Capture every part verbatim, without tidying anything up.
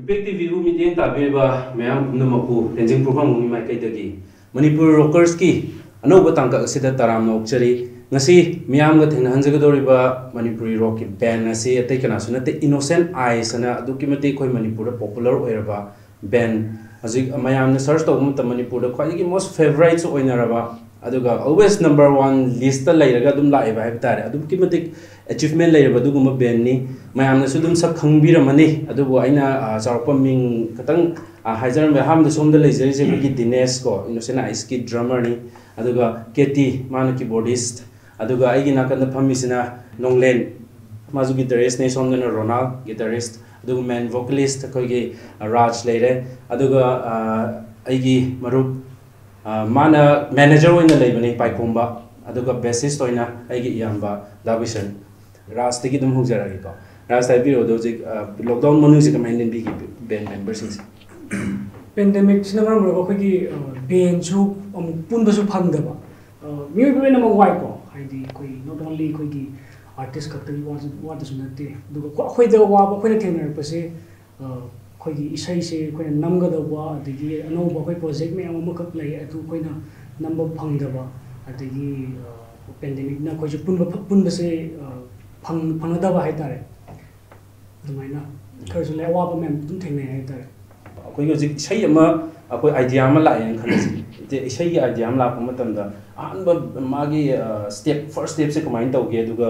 Impact T ꯚꯤꯕꯨ ꯃꯤꯠꯌꯦꯡ ꯇꯥꯕꯤꯔꯤꯕ ꯃꯌꯥꯝ ꯄꯨꯝꯅꯃꯛꯄꯨ ꯂꯦꯡꯖꯤꯡ ꯄꯨꯈ꯭ꯔꯝꯕꯨꯡꯒꯤ ꯃꯥꯏꯀꯩꯗꯒꯤ ꯃꯅꯤꯄꯨꯔ ꯔꯣꯀꯔꯁꯀꯤ ꯑꯅꯧꯕ ꯇꯥꯡꯀꯛ ꯑꯁꯤꯗ ꯇꯔꯥꯝꯅ ꯑꯣꯛꯆꯔꯤ꯫ ꯉꯁꯤ ꯃꯤꯌꯥꯝꯒ ꯊꯦꯡꯅꯍꯟꯖꯒꯗꯧꯔꯤꯕ ꯃꯅꯤꯄꯨꯔꯤ ꯔꯣꯛꯀꯤ ꯕꯦꯟ ꯑꯁꯤ ꯑꯇꯩ ꯀꯅꯥꯁꯨ ꯅꯠꯇꯦ, ꯏꯅꯣꯁꯦꯟ ꯑꯥꯏꯁ ꯑꯅ ꯑꯗꯨꯛꯀꯤ ꯃꯇꯤꯛ ꯑꯩꯈꯣꯏ ꯃꯅꯤꯄꯨꯔꯗ ꯄꯣꯄꯨꯂꯔ ꯑꯣꯏꯔꯕ ꯕꯦꯟ꯫ ꯍꯧꯖꯤꯛ ꯃꯌꯥꯝꯅ ꯁꯔꯆ ꯇꯧꯕ ꯃꯇꯝꯗ ꯃꯅꯤꯄꯨꯔꯗ ꯈ꯭ꯋꯥꯏꯗꯒꯤ ꯃꯣꯁ ꯐꯦꯚꯔꯥꯏꯠꯁꯨ ꯑꯣꯏꯅꯔꯕ, ꯑꯗꯨꯒ ꯑꯣꯜꯋꯦꯁ ꯅꯝꯕꯔ ꯋꯥꯟ ꯂꯤꯁꯇ ꯂꯩꯔꯒ ꯑꯗꯨꯝ ꯂꯥꯛꯑꯦꯕ ꯍꯥꯏꯕ ꯇꯥꯔꯦ꯫ ꯑꯗꯨꯛꯀꯤ ꯃꯇꯤꯛ ꯑꯦꯆꯤꯚꯃꯦꯟ ꯂꯩꯔꯕ ꯑꯗꯨꯒꯨꯝꯕ ꯕꯦꯟꯅꯤ꯫ ꯃꯌꯥꯝꯅꯁꯨ ꯑꯗꯨꯝ ꯁꯛ ꯈꯪꯕꯤꯔꯝꯃꯅꯤ꯫ ꯑꯗꯨꯕꯨ ꯑꯩꯅ, ꯑ, ꯆꯥꯎꯔꯥꯛꯄ ꯃꯤꯡ ꯈꯛꯇꯪ, ꯑ, ꯍꯥꯏꯖꯔꯝꯕ꯫ ꯑꯍꯥꯟꯕꯗ ꯁꯣꯝꯗ ꯂꯩꯖꯔꯤꯁꯦ ꯑꯩꯈꯣꯏꯒꯤ ꯗꯤꯅꯦꯁ ꯀꯣ, ꯏꯅꯣꯁꯦꯟ ꯑꯥꯏꯁꯀꯤ ꯗ꯭ꯔꯃꯔꯅꯤ꯫ ꯑꯗꯨꯒ ꯀꯦꯇꯤ, ꯃꯥꯅ ꯀꯤꯕꯣꯔꯗꯤꯁ꯫ ꯑꯗꯨꯒ ꯑꯩꯒꯤ ꯅꯥꯀꯟꯗ ꯐꯝꯃꯤꯁꯤꯅ ꯅꯣꯡꯂꯦꯟ, ꯃꯥꯁꯨ ꯒꯤꯇꯥꯔꯤꯁꯅꯦ꯫ ꯁꯣꯝꯗꯅ ꯔꯣꯅꯥꯜ, ꯒꯤꯇꯥꯔꯤꯁ꯫ ꯑꯗꯨꯒ ꯃꯦꯟ ꯚꯣꯀꯦꯂꯤꯁ ꯑꯩꯈꯣꯏꯒꯤ, ꯑ, ꯔꯥꯖ ꯂꯩꯔꯦ꯫ ꯑꯗꯨꯒ, ꯑ, ꯑꯩꯒꯤ ꯃꯔꯨꯞ, ꯑ, ꯃꯥꯅ ꯃꯦꯅꯦꯖꯔ ꯑꯣꯏꯅ ꯂꯩꯕꯅꯦ ꯄꯥꯏꯈꯣꯝꯕ, ꯑꯗꯨꯒ ꯕꯦꯁꯤꯁ ꯑꯣꯏꯅ ꯑꯩꯒꯤ ꯏꯌꯥꯝꯕ ꯗꯥ ꯕꯤꯁꯟ꯫ ꯔꯥꯖꯇꯒꯤ ꯑꯗꯨꯝ ꯍꯧꯖꯔꯛꯑꯒꯦꯀꯣ꯫ ꯔꯥꯖ, ꯍꯥꯏꯕꯤꯔꯛꯑꯣ, ꯑꯗꯣ ꯍꯧꯖꯤꯛ, ꯑ, ꯂꯣꯛꯗꯥꯎꯟ ꯃꯅꯨꯡꯁꯤ ꯀꯃꯥꯏꯅ ꯂꯦꯟꯕꯤꯒꯦ ꯕꯦꯟ ꯃꯦꯝꯕꯔꯁꯤꯡꯁꯦ? ꯄꯦꯟꯗꯦꯃꯤꯛꯁꯤꯅ ꯃꯔꯝ ꯑꯣꯏꯔꯒ ꯑꯩꯈꯣꯏꯒꯤ, ꯑ, ꯕꯦꯟꯁꯨ ꯑꯃꯨꯛ ꯄꯨꯟꯕꯁꯨ ꯐꯪꯗꯕ, ꯑ, ꯃꯤꯑꯣꯏꯕ ꯂꯣꯏꯅꯃꯛ ꯋꯥꯏꯀꯣ꯫ ꯍꯥꯏꯗꯤ ꯑꯩꯈꯣꯏ not only ꯑꯩꯈꯣꯏꯒꯤ ꯑꯥꯔꯇꯤꯁ ꯈꯛꯇꯒꯤ ꯋꯥꯁꯨ, ꯋꯥꯗꯁꯨ ꯅꯠꯇꯦ, ꯑꯗꯨꯒ ꯈ꯭ꯋꯥ-, ꯑꯩꯈꯣꯏꯗ ꯋꯥꯕ ꯑꯩꯈꯣꯏꯅ ꯊꯦꯡꯅꯔꯛꯄꯁꯦ, ꯑ, ꯑꯩꯈꯣꯏꯒꯤ ꯏꯁꯩꯁꯦ ꯑꯩꯈꯣꯏꯅ ꯅꯝꯒꯗꯧꯕ, ꯑꯗꯒꯤ ꯑꯅꯧꯕ ꯑꯩꯈꯣꯏ ꯄ꯭ꯔꯣꯖꯦꯛ ꯃꯌꯥꯝ ꯑꯃꯈꯛ ꯂꯩ, ꯑꯗꯨ ꯑꯩꯈꯣꯏꯅ ꯅꯝꯕ ꯐꯪꯗꯕ, ꯑꯗꯒꯤ, ꯑ, ꯄꯦꯟꯗꯦꯃꯤꯛꯅ ꯑꯩꯈꯣꯏꯁꯨ ꯄꯨꯟꯕ, ꯄꯨꯟꯕꯁꯦ, ꯑ, ꯐꯪ-, ꯐꯪꯅꯗꯕ ꯍꯥꯏꯇꯥꯔꯦ꯫ ꯑꯗꯨꯃꯥꯏꯅ ꯈꯔꯁꯨ ꯂꯩ, ꯑꯋꯥꯕ ꯃꯌꯥꯝ ꯑꯗꯨꯝ ꯊꯦꯡꯅꯩ ꯍꯥꯏꯇꯥꯔꯦ꯫ ꯑꯩꯈꯣꯏꯒꯤ ꯍꯧꯖꯤꯛ ꯏꯁꯩ ꯑꯃ, ꯑꯩꯈꯣꯏ ꯑꯥꯏꯗꯤꯌꯥ ꯑꯃ ꯂꯥꯛꯑꯦꯅ ꯈꯜꯂꯁꯤ꯫ ꯏꯁꯩꯒꯤ ꯑꯥꯏꯗꯤꯌꯥ ꯑꯃ ꯂꯥꯛꯄ ꯃꯇꯝꯗ ꯑꯍꯥꯟꯕ ꯃꯥꯒꯤ, ꯑ, ꯁ꯭ꯇꯦꯞ, ꯐꯥꯔꯁ ꯁ꯭ꯇꯦꯞꯁꯦ ꯀꯃꯥꯏꯅ ꯇꯧꯒꯦ, ꯑꯗꯨꯒ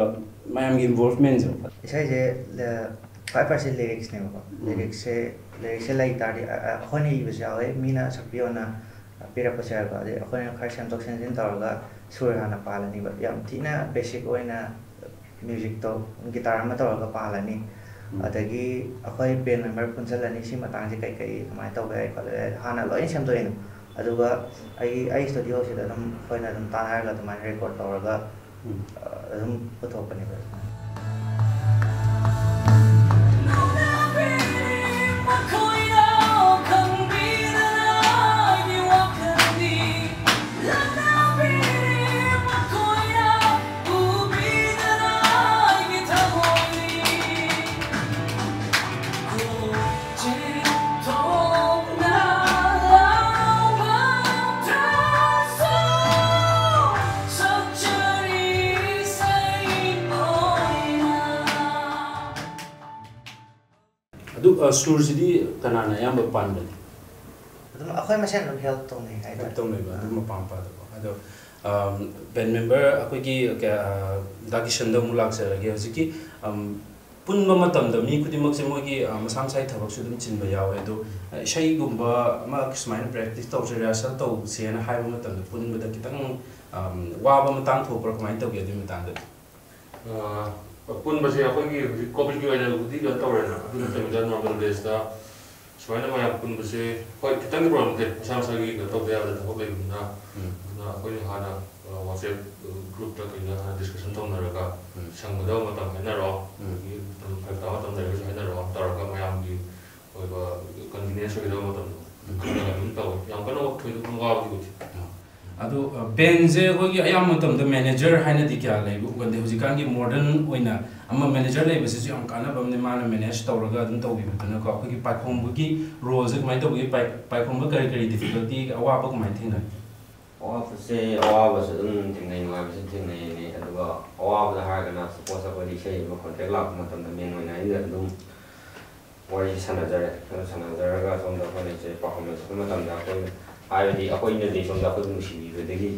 ꯃꯌꯥꯝꯒꯤ ꯏꯟꯚꯣꯜꯚꯃꯦꯟꯁꯦ? ꯏꯁꯩꯁꯦ, ꯑ, ꯈ꯭ꯋꯥꯏ ꯐꯥꯔꯁꯁꯦ ꯂꯤꯔꯤꯛꯁꯅꯦꯕꯀꯣ꯫ ꯎꯝ꯫ ꯂꯤꯔꯤꯛꯁꯦ, ꯂꯤꯔꯤꯛꯁꯦ ꯂꯩ ꯇꯥꯔꯗꯤ, ꯑ, ꯑ, ꯑꯩꯈꯣꯏꯅ ꯏꯕꯁꯨ ꯌꯥꯎꯋꯦ, ꯃꯤꯅ ꯁꯛꯄꯤꯌꯣꯅ ꯄꯤꯔꯛꯄꯁꯨ ꯌꯥꯎꯋꯦꯀꯣ꯫ ꯑꯗꯩ ꯑꯩꯈꯣꯏꯅ ꯈꯔ ꯁꯦꯝꯗꯣꯛ ꯁꯦꯝꯖꯤꯟ ꯇꯧꯔꯒ ꯁꯨꯔ ꯍꯥꯟꯅ ꯄꯥꯜꯂꯅꯤꯕ꯫ ꯌꯥꯝ ꯊꯤꯅ ꯕꯦꯁꯤꯛ ꯑꯣꯏꯅ ꯃ꯭ꯌꯨꯖꯤꯛꯇꯣ ꯒꯤꯇꯥꯔ ꯑꯃ ꯇꯧꯔꯒ ꯄꯥꯜꯂꯅꯤ꯫ ꯎꯝ꯫ ꯑꯗꯒꯤ ꯑꯩꯈꯣꯏ ꯕꯦꯟ ꯃꯦꯝꯕꯔ ꯄꯨꯟꯁꯤꯜꯂꯅꯤ, ꯁꯤ ꯃꯇꯥꯡꯁꯦ ꯀꯩ ꯀꯩ ꯀꯃꯥꯏꯅ ꯇꯧꯕ ꯌꯥꯏ ꯈꯣꯠꯄ ꯌꯥꯏ ꯍꯥꯟꯅ ꯂꯣꯏꯅ ꯁꯦꯝꯗꯣꯛꯑꯦ꯫ ꯑꯗꯨꯒ ꯑꯩ, ꯑꯩ ꯁ꯭ꯇꯨꯗꯤꯑꯣꯁꯤꯗ ꯑꯗꯨꯝ ꯑꯩꯈꯣꯏꯅ ꯑꯗꯨꯝ ꯇꯥꯟꯅꯔꯒ ꯑꯗꯨꯃꯥꯏꯅ ꯔꯦꯀꯣꯔꯗ ꯇꯧꯔꯒ, ꯎꯝ꯫ ꯑ, ꯑꯗꯨꯝ ꯄꯨꯊꯣꯛꯄꯅꯦꯕ꯫ ꯑꯗꯨ ꯑ, ꯁꯨꯔꯁꯤꯗꯤ ꯀꯅꯥꯅ ꯑꯌꯥꯝꯕ ꯄꯥꯟꯕꯅꯤ? ꯑꯗꯨꯝ ꯑꯩꯈꯣꯏ ꯃꯁꯦꯟ ꯑꯗꯨꯝ ꯍꯦꯜꯞ ꯇꯧꯅꯩ ꯍꯦꯜꯞ ꯍꯥꯏꯇꯥꯔꯦ꯫ ꯇꯧꯅꯩꯕ ꯑꯗꯨꯝ ꯑꯥ꯫ ꯃꯄꯥ ꯃꯄꯥꯗꯀꯣ꯫ ꯑꯗꯣ ꯕꯦꯟ ꯃꯦꯝꯕꯔ ꯑꯩꯈꯣꯏꯒꯤ ꯗꯥ ꯀꯤꯁꯟꯗ ꯑꯃꯨꯛ ꯂꯥꯛꯆꯔꯒꯦ꯫ ꯍꯧꯖꯤꯛꯀꯤ ꯑꯝ, ꯄꯨꯟꯕ ꯃꯇꯝꯗ ꯃꯤ ꯈꯨꯗꯤꯡꯃꯛꯁꯦ ꯃꯣꯏꯒꯤ ꯑ, ꯃꯁꯥ ꯃꯁꯥꯒꯤ ꯊꯕꯛꯁꯨ ꯑꯗꯨꯝ ꯆꯤꯟꯕ ꯌꯥꯎꯋꯦ꯫ ꯑꯗꯣ ꯏꯁꯩꯒꯨꯝꯕ ꯑꯃ ꯁꯨꯃꯥꯏꯅ ꯄ꯭ꯔꯦꯛꯇꯤꯁ ꯇꯧꯁꯦ, ꯔꯤꯍꯔꯁꯦꯜ ꯇꯧꯁꯦꯅ ꯍꯥꯏꯕ ꯃꯇꯝꯗ ꯄꯨꯟꯕꯗ ꯈꯤꯇꯪ ꯑꯝ, ꯋꯥꯕ ꯃꯇꯥꯡ ꯊꯣꯛꯄ꯭ꯔꯥ, ꯀꯃꯥꯏꯅ ꯇꯧꯒꯦ ꯑꯗꯨꯒꯤ ꯃꯇꯥꯡꯗꯗꯤ? ꯑ, ꯄꯨꯟꯕꯁꯦ ꯑꯩꯈꯣꯏꯒꯤ ꯍꯧꯖꯤꯛ ꯀꯣꯚꯤꯗꯀꯤ ꯑꯣꯏꯅꯕꯨꯗꯤ ꯀꯩꯅꯣ ꯇꯧꯔꯦꯅ, ꯑꯗꯨ ꯅꯠꯇꯕꯤꯗ ꯅꯣꯔꯃꯦꯜ ꯗꯦꯖꯇ ꯁꯨꯃꯥꯏꯅ ꯃꯌꯥꯝ ꯄꯨꯟꯕꯁꯦ, ꯍꯣꯏ, ꯈꯤꯇꯪꯗꯤ ꯄ꯭ꯔꯣꯕ꯭ꯂꯦꯝ ꯂꯩ, ꯃꯁꯥ ꯃꯁꯥꯒꯤ ꯀꯩꯅꯣ ꯇꯧꯕ ꯌꯥꯕꯗ ꯊꯕꯛ ꯂꯩꯕꯅꯤꯅ꯫ ꯎꯝ꯫ ꯑꯗꯨꯅ ꯑꯩꯈꯣꯏꯅ ꯍꯥꯟꯅ ꯋꯥꯆꯦꯞ ꯒ꯭ꯔꯨꯞꯇ ꯀꯩꯗ ꯍꯥꯟꯅ ꯗꯤꯁꯀꯁꯟ ꯇꯧꯅꯔꯒ, ꯎꯝ꯫ ꯁꯪꯒꯗꯕ ꯃꯇꯝ ꯍꯥꯏꯅꯔꯣ, ꯎꯝ꯫ ꯑꯗꯒꯤ ꯃꯇꯝ ꯐꯔꯛ ꯇꯥꯕ ꯃꯇꯝ ꯂꯩꯔꯒꯁꯨ ꯍꯥꯏꯅꯔꯣ, ꯇꯧꯔꯒ ꯃꯌꯥꯝꯒꯤ ꯑꯣꯏꯕ ꯀꯟꯚꯤꯅꯤꯌꯦꯟꯁ ꯑꯣꯏꯒꯗꯕ ꯃꯇꯝꯗꯣ ꯎꯝ꯫ ꯈꯜꯂꯒ ꯑꯗꯨꯝ ꯇꯧꯋꯤ꯫ ꯌꯥꯝ ꯀꯟꯅ ꯊꯣꯏꯗꯣꯛꯅ ꯋꯥꯕꯗꯤ ꯑꯣꯏꯗꯦ꯫ ꯑꯗꯣ, ꯑ, ꯕꯦꯟꯁꯦ ꯑꯩꯈꯣꯏꯒꯤ ꯑꯌꯥꯝꯕ ꯃꯇꯝꯗ ꯃꯦꯅꯦꯖꯔ ꯍꯥꯏꯅꯗꯤ ꯀꯌꯥ ꯂꯩꯕ ꯎꯒꯟꯗꯦ꯫ ꯍꯧꯖꯤꯛꯀꯥꯟꯒꯤ ꯃꯣꯗꯔꯟ ꯑꯣꯏꯅ ꯑꯃ ꯃꯦꯅꯦꯖꯔ ꯂꯩꯕꯁꯤꯁꯨ ꯌꯥꯝ ꯀꯥꯟꯅꯕ ꯑꯃꯅꯤ, ꯃꯥꯅ ꯃꯦꯅꯦꯖ ꯇꯧꯔꯒ ꯑꯗꯨꯝ ꯇꯧꯕꯤꯕꯗꯨꯅꯀꯣ꯫ ꯑꯩꯈꯣꯏꯒꯤ ꯄꯥꯏꯈꯣꯝꯕꯒꯤ ꯔꯣꯜꯁꯦ ꯀꯃꯥꯏꯅ ꯇꯧꯕꯒꯦ? ꯄꯥꯏ-, ꯄꯥꯏꯈꯣꯝꯕ ꯀꯔꯤ ꯀꯔꯤ ꯗꯤꯐꯤꯀꯜꯇꯤ, ꯑꯋꯥꯕ ꯀꯃꯥꯏꯅ ꯊꯦꯡꯅꯒꯦ? ꯑꯋꯥꯕꯁꯦ, ꯑꯋꯥꯕꯁꯨ ꯑꯗꯨꯝ ꯊꯦꯡꯅꯩ, ꯅꯨꯡꯉꯥꯏꯕꯁꯨ ꯊꯦꯡꯅꯩꯅꯦ꯫ ꯑꯗꯨꯒ ꯑꯋꯥꯕꯗ ꯍꯥꯏꯔꯒꯅ, ꯁꯄꯣꯁ ꯑꯩꯈꯣꯏꯗꯤ ꯏꯁꯩ ꯑꯃ ꯀꯣꯟꯇ꯭ꯔꯦꯛ ꯂꯥꯛꯄ ꯃꯇꯝꯗ ꯃꯦꯟ ꯑꯣꯏꯅ ꯑꯩꯅ ꯑꯗꯨꯝ ꯋꯥꯔꯤꯁꯦ ꯁꯥꯟꯅꯖꯔꯦ꯫ ꯑꯗꯨ ꯁꯥꯟꯅꯖꯔꯒ ꯁꯣꯝꯗ ꯑꯩꯈꯣꯏꯅ ꯏꯁꯩ ꯄꯔꯐꯣꯔꯃꯦꯟꯁ ꯇꯧꯕ ꯃꯇꯝꯗ ꯑꯩꯈꯣꯏꯅ, ꯍꯥꯏꯕꯗꯤ ꯑꯩꯈꯣꯏꯅꯗꯤ ꯁꯣꯝꯗ ꯑꯩꯈꯣꯏꯕꯨ ꯅꯨꯡꯁꯤꯕꯤꯕꯗꯒꯤ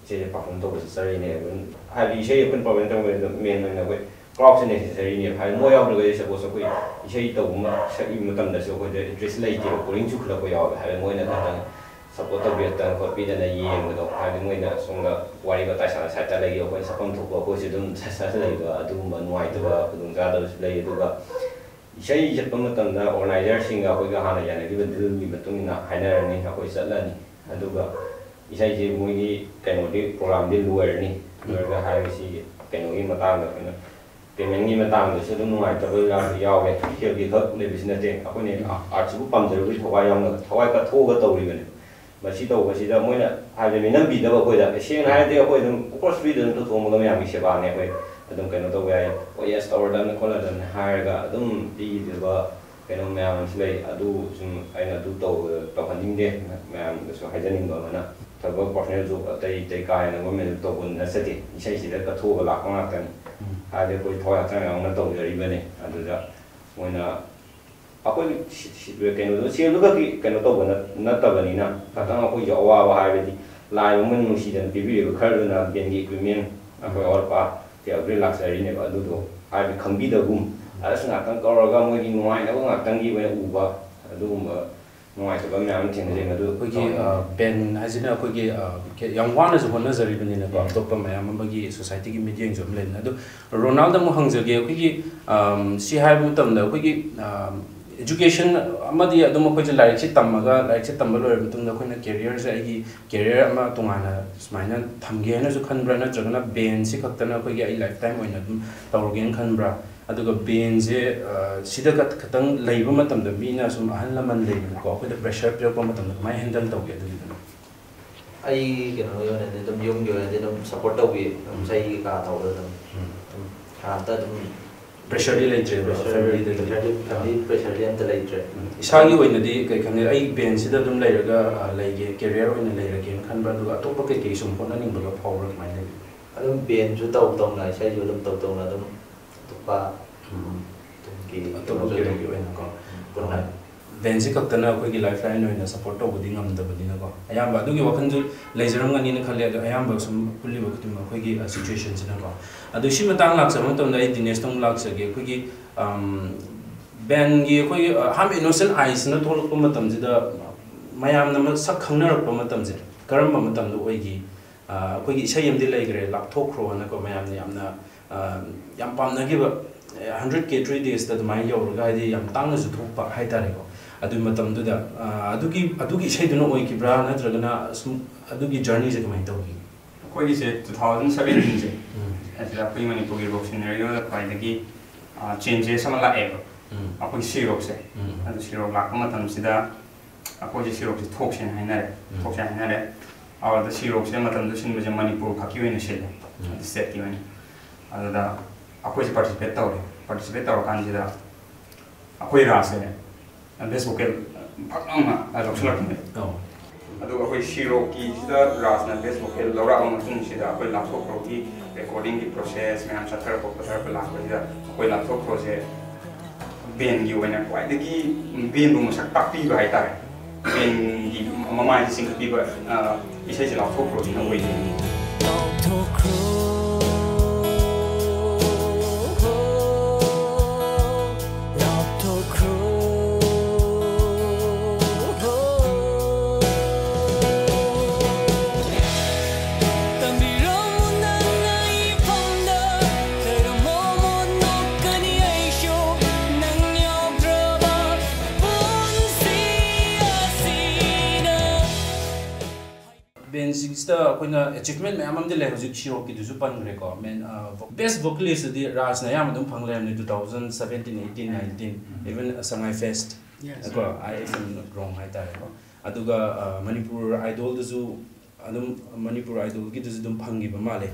ꯏꯁꯩꯁꯦ ꯄꯔꯐꯣꯔꯝ ꯇꯧꯕ ꯆꯠꯆꯔꯤꯅꯦ꯫ ꯑꯗꯨꯝ ꯍꯥꯏꯕꯗꯤ ꯏꯁꯩ ꯑꯩꯈꯣꯏꯅ ꯄꯔꯐꯣꯔꯝ ꯇꯧꯕ ꯃꯇꯝꯗ ꯃꯦꯟ ꯑꯣꯏꯅ ꯑꯩꯈꯣꯏ ꯀ꯭ꯔꯥꯎꯗꯁꯦ ꯅꯦꯁꯦꯁꯔꯤꯅꯦꯕ꯫ ꯍꯥꯏꯗꯤ ꯃꯣꯏ ꯌꯥꯎꯗ꯭ꯔꯒꯗꯤ ꯁꯄꯣꯁ ꯑꯩꯈꯣꯏ ꯏꯁꯩ ꯇꯧꯕ ꯃ-, ꯁꯛꯏꯕ ꯃꯇꯝꯗꯁꯨ ꯑꯩꯈꯣꯏꯗ ꯏꯟꯇꯔꯦꯁ ꯂꯩꯇꯦꯕ, ꯕꯣꯔꯤꯡ ꯆꯨꯈꯠꯂꯛꯄ ꯌꯥꯎꯋꯦꯕ꯫ ꯍꯥꯏꯕꯗꯤ ꯃꯣꯏꯅ ꯈꯤꯇꯪ ꯁꯞꯄꯣꯔꯠ ꯇꯧꯕꯤꯔꯛꯇꯅ ꯈꯣꯠꯄꯤꯗꯅ ꯌꯦꯡꯕꯗꯣ, ꯍꯥꯏꯕꯗꯤ ꯃꯣꯏꯅ ꯁꯣꯝꯗ ꯋꯥꯔꯤ ꯋꯥꯇꯥꯏ ꯁꯥꯟꯅ ꯁꯥꯏꯠꯇ ꯂꯩꯈꯤꯕ, ꯑꯩꯈꯣꯏꯅ ꯁꯛꯐꯝ ꯊꯣꯛꯄ ꯑꯩꯈꯣꯏꯁꯨ ꯑꯗꯨꯝ ꯁꯠ ꯁꯠ ꯂꯩꯕ, ꯑꯗꯨꯒꯨꯝꯕ ꯅꯨꯡꯉꯥꯏꯇꯕ ꯈꯨꯗꯣꯡꯆꯥꯗꯕꯁꯨ ꯂꯩ꯫ ꯑꯗꯨꯒ ꯏꯁꯩ ꯆꯠꯄ ꯃꯇꯝꯗ ꯑꯣꯔꯒꯅꯥꯏꯖꯔꯁꯤꯡꯒ ꯑꯩꯈꯣꯏꯒ ꯍꯥꯟꯅ ꯌꯥꯅꯈꯤꯕ ꯗꯤꯜꯒꯤ ꯃꯇꯨꯡ ꯏꯟꯅ ꯍꯥꯏꯅꯔꯅꯤ, ꯑꯩꯈꯣꯏ ꯆꯠꯂꯅꯤ꯫ ꯑꯗꯨꯒ ꯏꯁꯩꯁꯦ ꯃꯣꯏꯒꯤ ꯀꯩꯅꯣꯗꯤ, ꯄ꯭ꯔꯣꯒ꯭ꯔꯥꯝꯗꯤ ꯂꯣꯏꯔꯅꯤ꯫ ꯂꯣꯏꯔꯒ ꯍꯥꯏꯔꯤꯁꯤ ꯀꯩꯅꯣꯒꯤ ꯃꯇꯥꯡꯗ ꯑꯩꯈꯣꯏꯅ ꯄꯦꯃꯦꯟꯒꯤ ꯃꯇꯥꯡꯗꯁꯨ ꯑꯗꯨꯝ ꯅꯨꯡꯉꯥꯏꯇꯕ ꯌꯥꯎ-, ꯌꯥꯎꯋꯦ꯫ ꯁꯦꯜꯒꯤ ꯈꯛ ꯂꯩꯕꯁꯤ ꯅꯠꯇꯦ꯫ ꯑꯩꯈꯣꯏꯅ ꯑꯥꯔꯠꯁꯤꯕꯨ ꯄꯥꯝꯖꯔꯨꯕꯒꯤ ꯊꯋꯥꯏ ꯌꯥꯎꯅ, ꯊꯋꯥꯏ ꯀꯠꯊꯣꯛꯑꯒ ꯇꯧꯔꯤꯕꯅꯤ꯫ ꯃꯁꯤ ꯇꯧꯕꯁꯤꯗ ꯃꯣꯏꯅ ꯍꯥꯏꯕꯗꯤ ꯃꯤꯅꯝꯕꯤꯗꯕ ꯑꯩꯈꯣꯏꯗ, ꯁꯦꯡꯅ ꯍꯥꯏꯔꯗꯤ ꯑꯩꯈꯣꯏ ꯑꯗꯨꯝ, of course, ꯐ꯭ꯔꯤꯗ ꯑꯗꯨꯝ ꯇꯧꯊꯣꯛꯑꯝꯃꯒ ꯃꯌꯥꯝꯒꯤ ꯁꯦꯕꯥꯅꯦ, ꯑꯩꯈꯣꯏ ꯑꯗꯨꯝ ꯀꯩꯅꯣ ꯇꯧꯕ ꯌꯥꯏ, "ꯑꯣ, ꯌꯦꯁ, ꯇꯧꯔꯗꯕꯅꯤ ꯈꯣꯠꯂꯗꯕꯅꯤ" ꯍꯥꯏꯔꯒ ꯑꯗꯨꯝ ꯄꯤꯈꯤꯗꯕ ꯀꯩꯅꯣ ꯃꯌꯥꯝ ꯑꯃꯁꯨ ꯂꯩ꯫ ꯑꯗꯨ ꯁꯨꯝ ꯑꯩꯅ ꯑꯗꯨ ꯇꯧ-, ꯇꯧꯍꯟꯅꯤꯡꯗꯦ꯫ ꯃꯌꯥꯝꯗꯁꯨ ꯍꯥꯏꯖꯅꯤꯡꯕ ꯑꯃꯅ, ꯊꯕꯛ ꯄꯥꯔꯁꯣꯅꯦꯜ ꯖꯣꯕ ꯑꯇꯩ ꯑꯇꯩ ꯀꯥ ꯍꯦꯟꯅ ꯒꯣꯔꯃꯦꯟꯗ ꯇꯧꯕ ꯅꯠꯆꯗꯦ, ꯏꯁꯩꯁꯤꯗ ꯀꯠꯊꯣꯛꯑꯒ ꯂꯥꯛꯄ ꯉꯥꯛꯇꯅꯤ꯫ ꯎꯝ꯫ ꯍꯥꯏꯗꯤ ꯑꯩꯈꯣꯏ ꯊꯋꯥꯏ ꯍꯛꯆꯥꯡ ꯌꯥꯎꯅ ꯇꯧꯖꯔꯤꯕꯅꯤ꯫ ꯑꯗꯨꯗ ꯃꯣꯏꯅ ꯑꯩꯈꯣꯏꯒꯤ ꯁꯤ- ꯁꯤ- ꯀꯩꯅꯣꯗꯣ, ꯁꯦꯜꯗꯨ ꯈꯛꯀꯤ ꯀꯩꯅꯣ ꯇꯧꯕ ꯅꯠ- ꯅꯠꯇꯕꯅꯤꯅ, ꯈꯇꯪ ꯑꯩꯈꯣꯏꯁꯨ ꯑꯋꯥꯕ ꯍꯥꯏꯕꯗꯤ ꯂꯥꯏ ꯑꯃ ꯅꯨꯡꯁꯤꯗꯅ ꯄꯤꯕꯤꯔꯤꯕ ꯈꯔꯗꯨꯅ ꯕꯦꯟꯒꯤ ꯏꯀ꯭ꯋꯤꯞꯃꯦꯟ, ꯑꯩꯈꯣꯏ ꯑꯋꯥꯠ ꯑꯄꯥ ꯀꯌꯥꯕꯨꯗꯤ ꯂꯥꯛꯆꯔꯤꯅꯦꯕ꯫ ꯑꯗꯨꯗꯣ ꯍꯥꯏꯕꯗꯤ ꯈꯪꯕꯤꯗꯕꯒꯨꯝ, ꯑꯁ ꯉꯥꯛꯇꯪ ꯀꯧꯔꯒ ꯃꯣꯏꯒꯤ ꯅꯨꯡꯉꯥꯏꯅꯕ ꯉꯥꯛꯇꯪꯒꯤ ꯑꯣꯏꯅ ꯎꯕ, ꯑꯗꯨꯒꯨꯝꯕ ꯅꯨꯡꯉꯥꯏꯇꯕ ꯃꯌꯥꯝ ꯑꯃ ꯊꯦꯡꯅꯖꯩ꯫ ꯃꯗꯨ ꯑꯩꯈꯣꯏꯒꯤ, ꯇꯧꯍꯟꯅꯤꯡꯗꯦ꯫ ꯑ, ꯕꯦꯟ ꯍꯥꯏꯁꯤꯅ ꯑꯩꯈꯣꯏꯒꯤ, ꯑ, ꯀꯦ- ꯌꯥꯝ ꯋꯥꯅꯁꯨ ꯍꯣꯠꯅꯖꯔꯤꯕꯅꯤꯅꯀꯣ, ꯎꯝ꯫ ꯑꯇꯣꯞꯄ ꯃꯌꯥꯝ ꯑꯃꯒꯤ ꯁꯣꯁꯥꯏꯇꯤꯒꯤ ꯃꯤꯠꯌꯦꯡꯁꯨ ꯑꯗꯨꯝ ꯂꯩꯕꯅꯤ꯫ ꯑꯗꯨ ꯔꯣꯅꯥꯜꯗꯣ ꯑꯃꯨꯛ ꯍꯪꯖꯒꯦ, ꯑꯩꯈꯣꯏꯒꯤ, ꯑꯝ, ꯁꯤ ꯍꯥꯏꯕ ꯃꯇꯝꯗ ꯑꯩꯈꯣꯏꯒꯤ, ꯑꯝ, ꯏꯖꯨꯀꯦꯁꯟ ꯑꯃꯗꯤ ꯑꯗꯨꯝ ꯑꯩꯈꯣꯏꯁꯦ ꯂꯥꯏꯔꯤꯛꯁꯦ ꯇꯝꯃꯒ, ꯂꯥꯏꯔꯤꯛꯁꯦ ꯇꯝꯕ ꯂꯣꯏꯔꯕ ꯃꯇꯨꯡꯗ ꯑꯩꯈꯣꯏꯅ ꯀꯦꯔꯤꯌꯔꯁꯦ, ꯑꯩꯒꯤ ꯀꯦꯔꯤꯌꯔ ꯑꯃ ꯇꯣꯉꯥꯟꯅ ꯁꯨꯃꯥꯏꯅ ꯊꯝꯒꯦ ꯍꯥꯏꯅꯁꯨ ꯈꯟꯕ꯭ꯔꯥ, ꯅꯠꯇ꯭ꯔꯒꯅ ꯕꯦꯟꯁꯤ ꯈꯛꯇꯅ ꯑꯩꯈꯣꯏꯒꯤ ꯑꯩ ꯂꯥꯏꯐ ꯇꯥꯏꯝ ꯑꯣꯏꯅ ꯑꯗꯨꯝ ꯇꯧꯔꯒꯦꯅ ꯈꯟꯕ꯭ꯔꯥ? ꯑꯗꯨꯒ ꯕꯦꯟꯁꯦ, ꯑ, ꯁꯤꯗ ꯈꯛ-, ꯈꯛꯇꯪ ꯂꯩꯕ ꯃꯇꯝꯗ ꯃꯤꯅ ꯁꯨꯝ ꯑꯍꯜ ꯂꯃꯟ ꯂꯩꯕꯅꯀꯣ, ꯑꯩꯈꯣꯏꯗ ꯄ꯭ꯔꯦꯁꯔ ꯄꯤꯔꯛꯄ ꯃꯇꯝꯗ ꯀꯃꯥꯏꯅ ꯍꯦꯟꯗꯜ ꯇꯧꯒꯦ ꯑꯗꯨꯒꯤꯗꯨꯅ? ꯑꯩ ꯀꯩꯅꯣꯒꯤ ꯑꯣꯏꯅꯗꯤ ꯑꯗꯨꯝ, ꯌꯨꯝꯒꯤ ꯑꯣꯏꯅꯗꯤ ꯑꯗꯨꯝ ꯁꯞꯄꯣꯔꯠ ꯇꯧꯕꯤ, ꯑꯗꯨꯝ ꯎꯝ꯫ ꯆꯍꯤ ꯀꯩꯀꯥ ꯇꯧꯕꯗ ꯑꯗꯨꯝ, ꯎꯝ꯫ ꯑꯗꯨꯝ ꯀꯅꯥꯝꯇ ꯑꯗꯨꯝ ꯄ꯭ꯔꯦꯁꯔꯗꯤ ꯂꯩꯇ꯭ꯔꯦꯕ, ꯄ꯭ꯔꯦꯁꯔ, ꯐꯦꯃꯤꯂꯤꯗꯒꯤ? ꯄ꯭ꯔꯦꯁꯔꯗꯤ, ꯐꯦꯃꯤꯂꯤ ꯄ꯭ꯔꯦꯁꯔꯗꯤ ꯑꯝꯇ ꯂꯩꯇ꯭ꯔꯦ꯫ ꯎꯝ꯫ ꯏꯁꯥꯒꯤ ꯑꯣꯏꯅꯗꯤ ꯀꯩ ꯈꯟꯒꯦ, ꯑꯩ ꯕꯦꯟꯁꯤꯗ ꯑꯗꯨꯝ ꯂꯩꯔꯒ, ꯑ, ꯂꯩꯒꯦ, ꯀꯦꯔꯤꯌꯔ ꯑꯣꯏꯅ ꯂꯩꯔꯒꯦꯅ ꯈꯟꯕ꯭ꯔꯥ, ꯑꯗꯨꯒ ꯑꯇꯣꯞꯄ ꯀꯩꯀꯩ ꯁꯨꯝ ꯍꯣꯠꯅꯅꯤꯡꯕꯒ ꯐꯥꯎꯕ꯭ꯔꯥ, ꯀꯃꯥꯏꯅ ꯂꯩꯒꯦ? ꯑꯗꯨꯝ ꯕꯦꯟꯁꯨ ꯇꯧ ꯇꯧꯅ, ꯏꯁꯩꯁꯨ ꯑꯗꯨꯝ ꯇꯧ ꯇꯧꯅ ꯑꯗꯨꯝ ꯑꯇꯣꯞꯄ ꯎꯝ꯫ ꯇꯨꯡꯒꯤ ꯑꯇꯣꯞꯄ ꯀꯩꯅꯣꯁꯨ ꯀꯦꯔꯤꯌꯔꯒꯤ ꯑꯗꯨꯝ ꯑꯣꯏꯅꯀꯣ? ꯄꯨꯟꯅ꯫ ꯕꯦꯟꯁꯤ ꯈꯛꯇꯅ ꯑꯩꯈꯣꯏꯒꯤ ꯂꯥꯏꯐ ꯂꯥꯏꯟ ꯑꯣꯏꯅ ꯁꯞꯄꯣꯔꯠ ꯇꯧꯕꯗꯤ ꯉꯝꯗꯕꯅꯤꯅꯀꯣ, ꯑꯌꯥꯝꯕ ꯑꯗꯨꯒꯤ ꯋꯥꯈꯜꯁꯨ ꯂꯩꯖꯔꯝꯒꯅꯤꯅ ꯈꯜꯂꯦ꯫ ꯑꯗꯣ ꯑꯌꯥꯝꯕ ꯁꯨꯝ ꯄꯨꯜꯂꯤꯕ ꯈꯨꯗꯤꯡꯃꯛ ꯑꯩꯈꯣꯏꯒꯤ, ꯑ, ꯁꯤꯆꯨꯋꯦꯁꯟꯁꯤꯅꯀꯣ꯫ ꯑꯗꯣ ꯁꯤ ꯃꯇꯥꯡ ꯂꯥꯛꯆꯕ ꯃꯇꯝꯗ ꯑꯩ ꯗꯤꯅꯦꯁꯇ ꯑꯃꯨꯛ ꯂꯥꯛꯆꯒꯦ꯫ ꯑꯩꯈꯣꯏꯒꯤ, ꯑꯝ, ꯕꯦꯟꯒꯤ ꯑꯩꯈꯣꯏꯒꯤ, ꯑ, ꯑꯍꯥꯟꯕ ꯏꯅꯣꯁꯦꯟ ꯑꯥꯏꯁꯅ ꯊꯣꯛꯂꯛꯄ ꯃꯇꯝꯁꯤꯗ ꯃꯌꯥꯝꯅ ꯃꯁꯛ ꯈꯪꯅꯔꯛꯄ ꯃꯇꯝꯁꯦ ꯀꯔꯝꯕ ꯃꯇꯝꯗ ꯑꯣꯏꯈꯤ? ꯑ, ꯑꯩꯈꯣꯏꯒꯤ ꯏꯁꯩ ꯑꯃꯗꯤ ꯂꯩꯈ꯭ꯔꯦ, "ꯂꯥꯞꯊꯣꯛꯈ꯭ꯔꯣ" ꯍꯥꯏꯅꯀꯣ, ꯃꯌꯥꯝꯅ ꯌꯥꯝꯅ, ꯑ, ꯌꯥꯝ ꯄꯥꯝꯅꯈꯤꯕ, ꯍꯟꯗ꯭ꯔꯦꯠ ꯀꯦ ꯊ꯭ꯔꯤ ꯗꯦꯖꯇ ꯑꯗꯨꯃꯥꯏꯅ ꯌꯧꯔꯒ, ꯍꯥꯏꯗꯤ ꯌꯥꯝ ꯇꯥꯡꯅꯁꯨ ꯊꯣꯛꯄ ꯍꯥꯏꯇꯥꯔꯦꯀꯣ꯫ ꯑꯗꯨꯒꯤ ꯃꯇꯝꯗꯨꯗ, ꯑ, ꯑꯗꯨꯒꯤ, ꯑꯗꯨꯒꯤ ꯏꯁꯩꯗꯨꯅ ꯑꯣꯏꯈꯤꯕ꯭ꯔꯥ, ꯅꯠꯇ꯭ꯔꯒꯅ ꯁꯨꯝ ꯑꯗꯨꯒꯤ ꯖꯔꯅꯤꯁꯦ ꯀꯃꯥꯏꯅ ꯇꯧꯈꯤ? ꯑꯩꯈꯣꯏꯒꯤꯁꯦ ꯇꯨ ꯊꯥꯎꯖꯟ ꯁꯕꯦꯟꯇꯤꯟꯁꯦ, ꯎꯝ꯫ ꯑꯁꯤꯗ ꯑꯩꯈꯣꯏ ꯃꯅꯤꯄꯨꯔꯒꯤ ꯔꯣꯛ ꯁꯤꯅꯔꯤꯑꯣꯗ ꯈ꯭ꯋꯥꯏꯗꯒꯤ, ꯑ, ꯆꯦꯟꯖꯦꯁ ꯑꯃ ꯂꯥꯛꯑꯦꯕ꯫ ꯎꯝ꯫ ꯑꯩꯈꯣꯏ ꯁꯤ ꯔꯣꯛꯁꯦ꯫ ꯎꯝ꯫ ꯑꯗꯨ ꯁꯤ ꯔꯣꯛ ꯂꯥꯛꯄ ꯃꯇꯝꯁꯤꯗ ꯑꯩꯈꯣꯏꯁꯦ ꯁꯤ ꯔꯣꯛꯁꯦ ꯊꯣꯛꯁꯦꯅ ꯍꯥꯏꯅꯔꯦ꯫ ꯎꯝ꯫ ꯊꯣꯛꯁꯦꯅ ꯍꯥꯏꯅꯔꯦ꯫ ꯑꯗꯨꯗ ꯁꯤ ꯔꯣꯛꯁꯦ ꯃꯇꯝꯗꯨ ꯁꯤꯟꯕꯁꯦ ꯃꯅꯤꯄꯨꯔ ꯈꯛꯀꯤ ꯑꯣꯏꯅ ꯁꯤꯜꯂꯦ꯫ ꯎꯝ꯫ ꯑꯗꯨ ꯁ꯭ꯇꯦꯠꯀꯤ ꯑꯣꯏꯅ꯫ ꯑꯗꯨꯗ ꯑꯩꯈꯣꯏꯁꯦ ꯄꯥꯔꯇꯤꯁꯤꯄꯦꯠ ꯇꯧꯔꯦ꯫ ꯄꯥꯔꯇꯤꯁꯤꯄꯦꯠ ꯇꯧꯔꯀꯥꯟꯁꯤꯗ ꯑꯩꯈꯣꯏ ꯔꯥꯁꯁꯦ ꯕꯦꯁ ꯚꯣꯀꯦꯜ ꯐꯛ ꯂꯥꯎꯅ ꯂꯧꯁꯤꯜꯂꯛꯄꯅꯦ꯫ ꯑꯧ꯫ ꯑꯗꯨꯒ ꯑꯩꯈꯣꯏ ꯁꯤ ꯔꯣꯛꯀꯤꯁꯤꯗ ꯔꯥꯁꯅ ꯕꯦꯁ ꯚꯣꯀꯦꯜ ꯂꯧꯔꯛꯑꯕ ꯃꯇꯨꯡꯁꯤꯗ ꯑꯩꯈꯣꯏ ꯂꯥꯞꯊꯣꯛꯈ꯭ꯔꯣꯒꯤ ꯔꯦꯀꯣꯔꯗꯤꯡꯒꯤ ꯄ꯭ꯔꯣꯁꯦꯁ ꯃꯌꯥꯝ ꯆꯠꯊꯔꯛꯄ ꯈꯣꯠꯊꯔꯛꯄ ꯂꯥꯛꯄꯁꯤꯗ ꯑꯩꯈꯣꯏ ꯂꯥꯞꯊꯣꯛꯈ꯭ꯔꯣꯁꯦ ꯕꯦꯟꯒꯤ ꯑꯣꯏꯅ ꯈ꯭ꯋꯥꯏꯗꯒꯤ ꯕꯦꯟꯕꯨ ꯃꯁꯛ ꯇꯥꯛꯄꯤꯕ ꯍꯥꯏꯇꯥꯔꯦ, ꯕꯦꯟꯒꯤ ꯃꯃꯥꯏꯁꯦ ꯆꯤꯡꯈꯠꯄꯤꯕ, ꯑ, ꯏꯁꯩꯁꯦ ꯂꯥꯎꯊꯣꯛꯈ꯭ꯔꯣꯁꯤꯅ ꯑꯣꯏꯗꯣꯏꯅꯤ꯫ ꯕꯦꯟꯁꯤꯡꯁꯤꯗ ꯑꯩꯈꯣꯏꯅ ꯑꯦꯆꯤꯞꯃꯦꯟ ꯃꯌꯥꯝ ꯑꯃꯗꯤ ꯂꯩ, ꯍꯧꯖꯤꯛ ꯁꯤꯔꯣꯛꯀꯤꯗꯨꯁꯨ ꯄꯟꯈ꯭ꯔꯦꯀꯣ꯫ ꯃꯦꯟ ꯕꯦꯁ ꯚꯣꯀꯦꯂꯤꯁꯇꯗꯤ ꯔꯥꯖꯅ ꯑꯌꯥꯝꯕ ꯑꯗꯨꯝ ꯐꯪ ꯂꯩꯔꯝꯃꯦ, two thousand seventeen eighteen nineteen, even ꯁꯉꯥꯏ ꯐꯦꯁ ꯀꯣ, ꯑꯥꯏ ꯑꯦꯐ ꯑꯦꯝ ꯔꯣꯡ ꯍꯥꯏꯇꯥꯔꯦꯀꯣ꯫ ꯑꯗꯨꯒ ꯃꯅꯤꯄꯨꯔ ꯑꯥꯏꯗꯣꯜꯗꯁꯨ ꯑꯗꯨꯝ, ꯃꯅꯤꯄꯨꯔ ꯑꯥꯏꯗꯣꯜꯒꯤꯗꯁꯨ ꯑꯗꯨꯝ ꯐꯪꯈꯤꯕ ꯃꯥꯜꯂꯦ꯫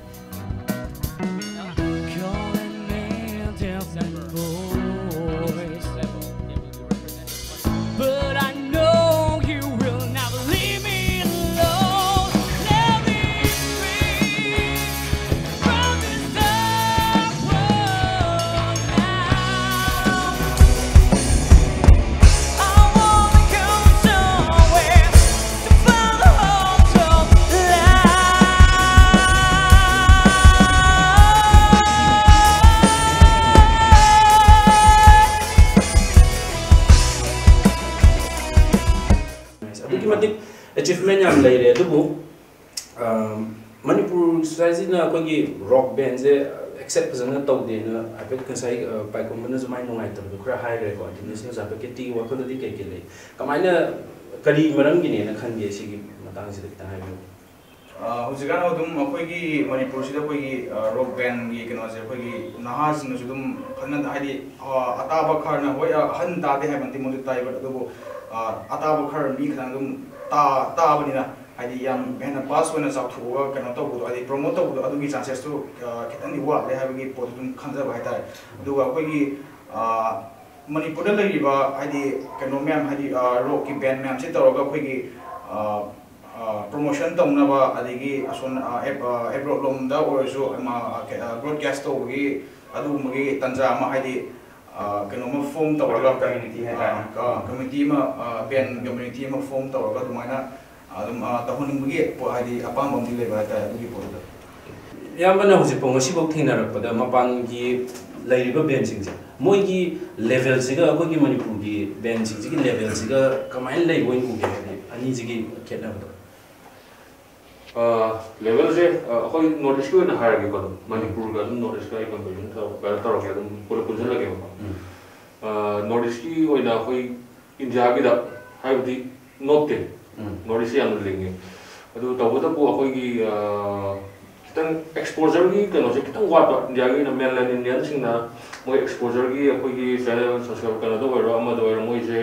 ꯑꯗꯨꯛꯀꯤ ꯃꯇꯤꯛ ꯑꯦꯆꯤꯞꯃꯦꯟ ꯌꯥꯝ ꯂꯩꯔꯦ꯫ ꯑꯗꯨꯕꯨ ꯃꯅꯤꯄꯨꯔ ꯁꯣꯁꯥꯏꯇꯤꯅ ꯑꯩꯈꯣꯏꯒꯤ ꯔꯣꯛ ꯕꯦꯟꯁꯦ ꯑꯦꯛꯁꯦꯞ ꯐꯖꯅ ꯇꯧꯗꯦꯅ ꯍꯥꯏꯐꯦꯠ ꯉꯁꯥꯏ ꯄꯥꯏꯈꯣꯝꯕꯅꯁꯨ ꯃꯥꯏ ꯅꯨꯡꯉꯥꯏꯇꯕꯗꯣ ꯈꯔ ꯍꯥꯏꯈ꯭ꯔꯦꯀꯣ꯫ ꯑꯗꯨꯅ ꯁꯤꯅꯁꯨ ꯍꯥꯏꯐꯦꯠ ꯀꯦꯇꯤꯒꯤ ꯋꯥꯈꯜꯗꯗꯤ ꯀꯩ ꯀꯩ ꯂꯩ? ꯀꯃꯥꯏꯅ, ꯀꯔꯤ ꯃꯔꯝꯒꯤꯅꯦꯅ ꯈꯟꯒꯦ? ꯁꯤꯒꯤ ꯃꯇꯥꯡꯁꯤꯗ ꯈꯤꯇꯪ ꯍꯥꯏꯕꯤꯌꯨ꯫ ꯍꯧꯖꯤꯛꯀꯥꯟ ꯑꯗꯨꯝ ꯑꯩꯈꯣꯏꯒꯤ ꯃꯅꯤꯄꯨꯔꯁꯤꯗ ꯑꯩꯈꯣꯏꯒꯤ ꯔꯣꯛ ꯕꯦꯟꯒꯤ ꯀꯩꯅꯣꯁꯦ ꯑꯩꯈꯣꯏꯒꯤ ꯅꯍꯥꯁꯤꯡꯅꯁꯨ ꯑꯗꯨꯝ ꯐꯖꯅ, ꯍꯥꯏꯗꯤ ꯑꯇꯥꯕ ꯈꯔꯅ, ꯍꯣꯏ, ꯑꯍꯟ ꯇꯥꯗꯦ ꯍꯥꯏꯕ ꯅꯠꯇꯦ, ꯃꯗꯨ ꯇꯥꯏ, but ꯑꯗꯨꯕꯨ ꯑꯇꯥꯕ ꯈꯔ ꯃꯤ ꯈꯤꯇꯪ ꯑꯗꯨꯝ ꯇꯥꯕꯅꯤꯅ, ꯍꯥꯏꯗꯤ ꯌꯥꯝ ꯍꯦꯟꯅ ꯚꯥꯁ ꯑꯣꯏꯅ ꯆꯥꯎꯊꯣꯛꯑꯒ ꯀꯩꯅꯣ ꯇꯧꯕꯗꯣ, ꯍꯥꯏꯗꯤ ꯄ꯭ꯔꯣꯃꯣꯠ ꯇꯧꯕꯗꯣ, ꯑꯗꯨꯒꯤ ꯆꯥꯟꯁꯦꯁꯇꯨ ꯈꯤꯇꯪꯗꯤ ꯋꯥꯠꯂꯦ ꯍꯥꯏꯕꯒꯤ ꯄꯣꯠꯇꯨ ꯑꯗꯨꯝ ꯈꯟꯖꯕ ꯍꯥꯏꯇꯥꯔꯦ꯫ ꯑꯗꯨꯒ ꯑꯩꯈꯣꯏꯒꯤ ꯃꯅꯤꯄꯨꯔꯗ ꯂꯩꯔꯤꯕ ꯍꯥꯏꯗꯤ ꯀꯩꯅꯣ ꯃꯌꯥꯝ, ꯍꯥꯏꯗꯤ ꯔꯣꯛꯀꯤ ꯕꯦꯟ ꯃꯌꯥꯝꯁꯤ ꯇꯧꯔꯒ ꯑꯩꯈꯣꯏꯒꯤ ꯄ꯭ꯔꯣꯃꯣꯁꯟ ꯇꯧꯅꯕ, ꯑꯗꯒꯤ ꯑꯁꯣꯝ ꯑꯦꯕ꯭ꯔꯣꯗ ꯂꯣꯝꯗ ꯑꯣꯏꯔꯁꯨ ꯕ꯭ꯔꯣꯗꯀꯥꯁ ꯇꯧꯕꯒꯤ ꯑꯗꯨꯒꯨꯝꯕꯒꯤ ꯇꯥꯟꯖꯥ ꯑꯃ, ꯍꯥꯏꯗꯤ ꯑ, ꯀꯩꯅꯣꯝꯃ ꯐꯣꯝ ꯇꯧꯔꯒ, community ꯍꯥꯏꯇꯥꯔꯦ꯫ ꯑ, community ꯑꯃ, ꯑ, band community ꯑꯃ ꯐꯣꯝ ꯇꯧꯔꯒ ꯑꯗꯨꯃꯥꯏꯅ ꯑꯗꯨꯝ, ꯑ, ꯇꯧꯍꯟꯅꯤꯡꯕꯒꯤ ꯄꯣ-, ꯍꯥꯏꯗꯤ ꯑꯄꯥꯝꯕ ꯑꯃꯗꯤ ꯂꯩꯕ ꯍꯥꯏꯇꯥꯔꯦ ꯑꯗꯨꯒꯤ ꯄꯣꯠꯇꯨꯗ꯫ ꯏꯌꯥꯝꯕꯅ ꯍꯧꯖꯤꯛꯐꯥꯎ ꯉꯁꯤꯐꯥꯎ ꯊꯦꯡꯅꯔꯛꯄꯗ ꯃꯄꯥꯟꯒꯤ ꯂꯩꯔꯤꯕ ꯕꯦꯟꯁꯤꯡꯁꯦ, ꯃꯣꯏꯒꯤ ꯂꯦꯚꯦꯜꯁꯤꯒ ꯑꯩꯈꯣꯏꯒꯤ ꯃꯅꯤꯄꯨꯔꯒꯤ ꯕꯦꯟꯁꯤꯡꯁꯤꯒꯤ ꯂꯦꯚꯦꯜꯁꯤꯒ ꯀꯃꯥꯏꯅ ꯂꯩꯕ ꯑꯣꯏꯅ ꯎꯒꯦ? ꯍꯥꯏꯗꯤ ꯑꯅꯤꯁꯤꯒꯤ ꯈꯦꯠꯅꯕꯗꯣ꯫ ꯂꯦꯚꯦꯜꯁꯦ ꯑꯩꯈꯣꯏ ꯅꯣꯔꯠ ꯏꯁꯀꯤ ꯑꯣꯏꯅ ꯍꯥꯏꯔꯒꯦꯀꯣ, ꯑꯗꯨꯝ ꯃꯅꯤꯄꯨꯔꯒ ꯑꯗꯨꯝ ꯅꯣꯔꯠ ꯏꯁꯀ ꯑꯩ ꯀꯝꯄꯦꯔꯤꯖꯟ ꯀꯩꯅꯣ ꯇꯧꯔꯒꯦ, ꯑꯗꯨꯝ ꯄꯨꯂꯞ ꯄꯨꯟꯁꯤꯜꯂꯒꯦꯕꯀꯣ꯫ ꯅꯣꯔꯠ ꯏꯁꯀꯤ ꯑꯣꯏꯅ ꯑꯩꯈꯣꯏ ꯏꯟꯗꯤꯌꯥꯒꯤꯗ ꯍꯥꯏꯕꯗꯤ ꯅꯣꯞꯇꯦ, ꯅꯣꯔꯠ ꯏꯁꯁꯦ ꯌꯥꯝꯅ ꯂꯤꯡꯉꯦ꯫ ꯑꯗꯨ ꯇꯧꯕꯇꯕꯨ ꯑꯩꯈꯣꯏꯒꯤ ꯈꯤꯇꯪ ꯑꯦꯛꯁꯄꯣꯖꯔꯒꯤ ꯀꯩꯅꯣꯁꯦ ꯈꯤꯇꯪ ꯋꯥꯠꯄ꯫ ꯏꯟꯗꯤꯌꯥꯒꯤ ꯑꯣꯏꯅ ꯃꯦꯟꯂꯦꯟ ꯏꯟꯗꯤꯌꯟꯁꯤꯡꯅ ꯃꯣꯏ ꯑꯦꯛꯁꯄꯣꯖꯔꯒꯤ ꯑꯩꯈꯣꯏꯒꯤ ꯆꯦꯅꯦꯜ ꯁꯕꯁꯀ꯭ꯔꯥꯏꯕ ꯀꯩꯅꯣꯗ ꯑꯣꯏꯔꯣ ꯑꯃꯗ ꯑꯣꯏꯔꯣ ꯃꯣꯏꯁꯦ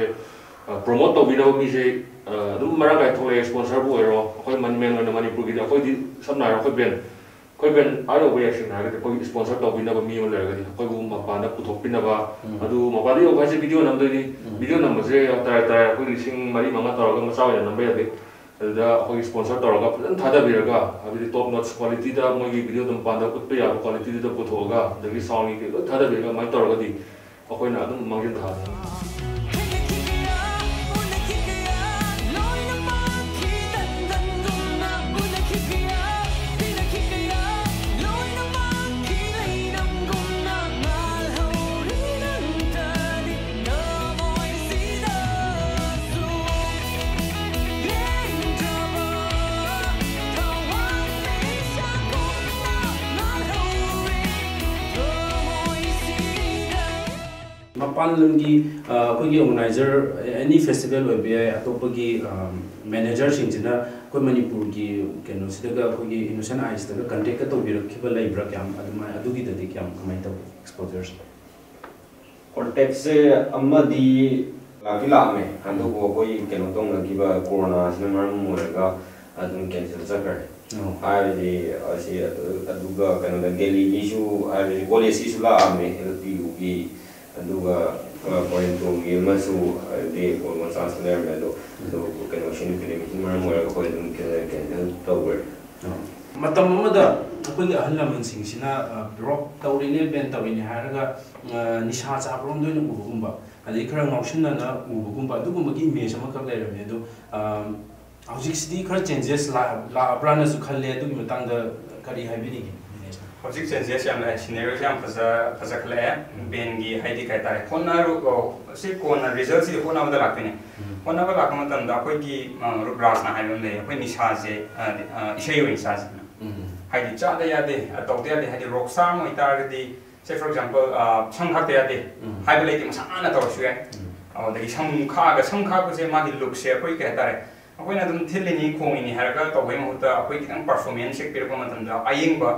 ꯄ꯭ꯔꯣꯃꯣꯠ ꯇꯧꯕꯤꯅꯕ ꯃꯤꯁꯦ ꯑꯗꯨꯝ ꯃꯔꯥꯡ ꯀꯥꯏꯅ ꯊꯣꯛꯂꯛꯑꯦ꯫ ꯏꯁꯄꯣꯟꯁꯔꯕꯨ ꯑꯣꯏꯔꯣ, ꯑꯩꯈꯣꯏ ꯃꯅꯤ ꯃꯦꯟ ꯑꯣꯏꯅ ꯃꯅꯤꯄꯨꯔꯒꯤꯗꯤ ꯑꯩꯈꯣꯏꯗꯤ ꯁꯝꯅ ꯍꯥꯏꯔꯕꯗ ꯑꯩꯈꯣꯏ ꯕꯦꯟ ꯑꯩꯈꯣꯏ ꯕꯦꯟ ꯑꯥ ꯌꯧꯕ ꯌꯥꯏ꯫ ꯁꯦꯡꯅ ꯍꯥꯏꯔꯒꯗꯤ ꯑꯩꯈꯣꯏ ꯏꯁꯄꯣꯟꯁꯔ ꯇꯧꯕꯤꯅꯕ ꯃꯤ ꯑꯃ ꯂꯩꯔꯒꯗꯤ ꯑꯩꯈꯣꯏꯕꯨ ꯃꯄꯥꯟꯗ ꯄꯨꯊꯣꯛꯄꯤꯅꯕ꯫ ꯑꯗꯨ ꯃꯄꯥꯟꯗ ꯌꯧꯕ ꯍꯥꯏꯁꯦ ꯚꯤꯗꯤꯑꯣ ꯅꯝꯗꯣꯏꯅꯤ꯫ ꯚꯤꯗꯤꯑꯣ ꯅꯝꯕꯁꯦ ꯇꯔꯥꯏ ꯇꯔꯥꯏ ꯑꯩꯈꯣꯏ ꯂꯤꯁꯤꯡ ꯃꯔꯤ ꯃꯉꯥ ꯇꯧꯔꯒ ꯃꯆꯥ ꯑꯣꯏꯅ ꯅꯝꯕ ꯌꯥꯗꯦ꯫ ꯑꯗꯨꯗ ꯑꯩꯈꯣꯏꯒꯤ ꯏꯁꯄꯣꯟꯁꯔ ꯇꯧꯔꯒ ꯐꯖꯅ ꯊꯥꯗꯕꯤꯔꯒ ꯍꯥꯏꯕꯗꯤ ꯇꯣꯞ ꯅꯣꯠꯁ ꯀ꯭ꯋꯥꯂꯤꯇꯤꯗ ꯃꯣꯏꯒꯤ ꯚꯤꯗꯤꯑꯣꯗ ꯃꯄꯥꯟꯗ ꯎꯠꯄ ꯌꯥꯕ ꯀ꯭ꯋꯥꯂꯤꯇꯤꯗꯨꯗ ꯄꯨꯊꯣꯛꯑꯒ ꯑꯗꯒꯤ ꯁꯥꯎꯟꯒꯤ ꯀꯩ ꯂꯣꯏ ꯊꯥꯗꯕꯤꯔꯒ ꯑꯗꯨꯃꯥꯏꯅ ꯇꯧꯔꯒꯗꯤ ꯑꯩꯈꯣꯏꯅ ꯑꯗꯨꯝ ꯃꯥꯡꯖꯤꯟ ꯊꯥꯅꯤ꯫ ꯃꯄꯥꯟ ꯂꯝꯒꯤ ꯑꯩꯈꯣꯏꯒꯤ ꯑꯣꯔꯒꯅꯥꯏꯖꯔ ꯑꯦꯅꯤ ꯐꯦꯁꯇꯤꯚꯦꯜ ꯑꯣꯏꯕ ꯌꯥꯏ, ꯑꯇꯣꯞꯄꯒꯤ ꯃꯦꯅꯦꯖꯔꯁꯤꯡꯁꯤꯅ ꯑꯩꯈꯣꯏ ꯃꯅꯤꯄꯨꯔꯒꯤ ꯀꯩꯅꯣꯁꯤꯗꯒ ꯑꯩꯈꯣꯏꯒꯤ ꯏꯅꯣꯁꯦꯟ ꯑꯥꯏꯁꯇꯒ ꯀꯟꯇꯦꯛꯀ ꯇꯧꯕꯤꯔꯛꯈꯤꯕ ꯂꯩꯕ꯭ꯔꯥ? ꯀꯌꯥꯝ ꯑꯗꯨꯃꯥꯏ ꯑꯗꯨꯒꯤꯗꯗꯤ ꯀꯌꯥꯝ ꯀꯃꯥꯏꯅ ꯇꯧꯕ ꯑꯦꯛꯁꯄꯣꯖꯔꯁꯦ? ꯀꯣꯟꯇꯦꯛꯁꯦ ꯑꯃꯗꯤ ꯂꯥꯛꯇꯤ ꯂꯥꯛꯑꯝꯃꯦ, ꯑꯗꯨꯕꯨ ꯑꯩꯈꯣꯏ ꯀꯩꯅꯣ ꯇꯧꯅꯈꯤꯕ ꯀꯣꯔꯣꯅꯥꯁꯤꯅ ꯃꯔꯝ ꯑꯣꯏꯔꯒ ꯑꯗꯨꯝ ꯀꯦꯟꯁꯦꯜ ꯆꯠꯈ꯭ꯔꯦ꯫ ꯍꯥꯏꯕꯗꯤ ꯑꯁꯤ ꯑꯗꯨꯒ ꯀꯩꯅꯣꯗ ꯗꯦꯜꯂꯤꯒꯤꯁꯨ ꯍꯥꯏꯕꯗꯤ ꯀꯣꯂꯦꯖꯀꯤꯁꯨ ꯂꯥꯛꯑꯝꯃꯦ ꯑꯦꯜ ꯄꯤ ꯌꯨꯒꯤ, ꯑꯗꯨꯒ ꯀꯣꯔꯦꯟꯇꯣꯒꯤ ꯑꯃꯁꯨ ꯍꯥꯏꯕꯗꯤ ꯑꯣꯜꯃꯣꯁ ꯆꯥꯟꯁ ꯂꯩꯔꯝꯃꯦ꯫ ꯑꯗꯣ ꯑꯗꯨ ꯀꯩꯅꯣ ꯁꯤꯟ ꯑꯦꯀꯥꯗꯦꯃꯤꯛꯀꯤ ꯃꯔꯝ ꯑꯣꯏꯔꯒ ꯑꯩꯈꯣꯏ ꯑꯗꯨꯝ ꯀꯦꯟꯁꯦꯜ ꯇꯧꯈ꯭ꯔꯦ꯫ ꯃꯇꯝ ꯑꯃꯗ ꯑꯩꯈꯣꯏꯒꯤ ꯑꯍꯜ ꯂꯃꯟꯁꯤꯡꯁꯤꯅ ꯔꯣꯛ ꯇꯧꯔꯤꯅꯦ, ꯕꯦꯟ ꯇꯧꯔꯤꯅꯦ ꯍꯥꯏꯔꯒ ꯅꯤꯁꯥ ꯆꯥꯕꯔꯣꯝꯗ ꯑꯣꯏꯅ ꯎꯕꯒꯨꯝꯕ, ꯑꯗꯩ ꯈꯔ ꯉꯥꯎꯁꯤꯟꯅꯅ ꯎꯕꯒꯨꯝꯕ, ꯑꯗꯨꯒꯨꯝꯕꯒꯤ ꯏꯃꯦꯖ ꯑꯃꯈꯛ ꯂꯩꯔꯝꯃꯦ꯫ ꯑꯗꯣ ꯍꯧꯖꯤꯛꯁꯤꯗꯤ ꯈꯔ ꯆꯦꯟꯖꯦꯁ ꯂꯥꯛꯑꯕ꯭ꯔꯥꯅꯁꯨ ꯈꯜꯂꯦ꯫ ꯑꯗꯨꯒꯤ ꯃꯇꯥꯡꯗ ꯀꯔꯤ ꯍꯥꯏꯕꯤꯅꯤꯡꯉꯤ? ꯍꯧꯖꯤꯛ ꯆꯦꯟꯖꯦꯁ ꯌꯥꯝ ꯂꯥꯛꯑꯦ, ꯁꯤꯅꯦꯔꯤꯑꯣꯁꯦ ꯌꯥꯝ ꯐꯖ ꯐꯖꯈꯠꯂꯛꯑꯦ꯫ ꯕꯦꯟꯒꯤ ꯍꯥꯏꯗꯤ ꯀꯩ ꯍꯥꯏꯇꯥꯔꯦ, ꯍꯣꯠꯅꯔꯨ ꯁꯤ ꯀꯣꯟꯅ ꯔꯤꯖꯜꯁꯤꯗꯤ ꯍꯣꯠꯅꯕꯗ ꯂꯥꯛꯇꯣꯏꯅꯦ꯫ ꯍꯣꯠꯅꯕ ꯂꯥꯛꯄ ꯃꯇꯝꯗ ꯑꯩꯈꯣꯏꯒꯤ ꯔꯨꯕ꯭ꯔꯥꯖꯅ ꯍꯥꯏꯕ ꯑꯃ ꯂꯩ, ꯑꯩꯈꯣꯏ ꯅꯤꯁꯥꯁꯦ, ꯏꯁꯩ ꯑꯣꯏꯅ ꯆꯥꯁꯦꯅ꯫ ꯍꯥꯏꯗꯤ ꯆꯥꯗ ꯌꯥꯗꯦ, ꯇꯧꯗ ꯌꯥꯗꯦ, ꯍꯥꯏꯗꯤ ꯔꯣꯛ ꯁ꯭ꯇꯥꯔ ꯑꯃ ꯑꯣꯏꯇꯥꯔꯒꯗꯤ, ꯁꯦ ꯐꯣꯔ ꯑꯦꯛꯖꯥꯝꯄꯜ, ꯁꯝ ꯈꯥꯛꯇ ꯌꯥꯗꯦ ꯍꯥꯏꯕ ꯂꯩꯇꯦ, ꯃꯁꯥꯅ ꯇꯧꯔꯁꯨ ꯌꯥꯏ꯫ ꯑꯗꯒꯤ ꯁꯝ ꯈꯥꯛꯑꯒ, ꯁꯝ ꯈꯥꯛꯄꯁꯦ ꯃꯥꯒꯤ ꯂꯨꯛꯁꯦ ꯑꯩꯈꯣꯏ ꯀꯩ ꯍꯥꯏꯇꯥꯔꯦ, ꯑꯩꯈꯣꯏꯅ ꯑꯗꯨꯝ ꯊꯤꯜꯂꯤꯅꯤ ꯈꯣꯡꯉꯤꯅꯤ ꯍꯥꯏꯔꯒ ꯇꯧꯕꯩ ꯃꯍꯨꯠꯇ ꯑꯩꯈꯣꯏ ꯈꯤꯇꯪ ꯄꯔꯐꯣꯔꯃꯦꯟꯁ ꯍꯦꯛ ꯄꯤꯔꯛꯄ ꯃꯇꯝꯗ ꯑꯌꯦꯡꯕ,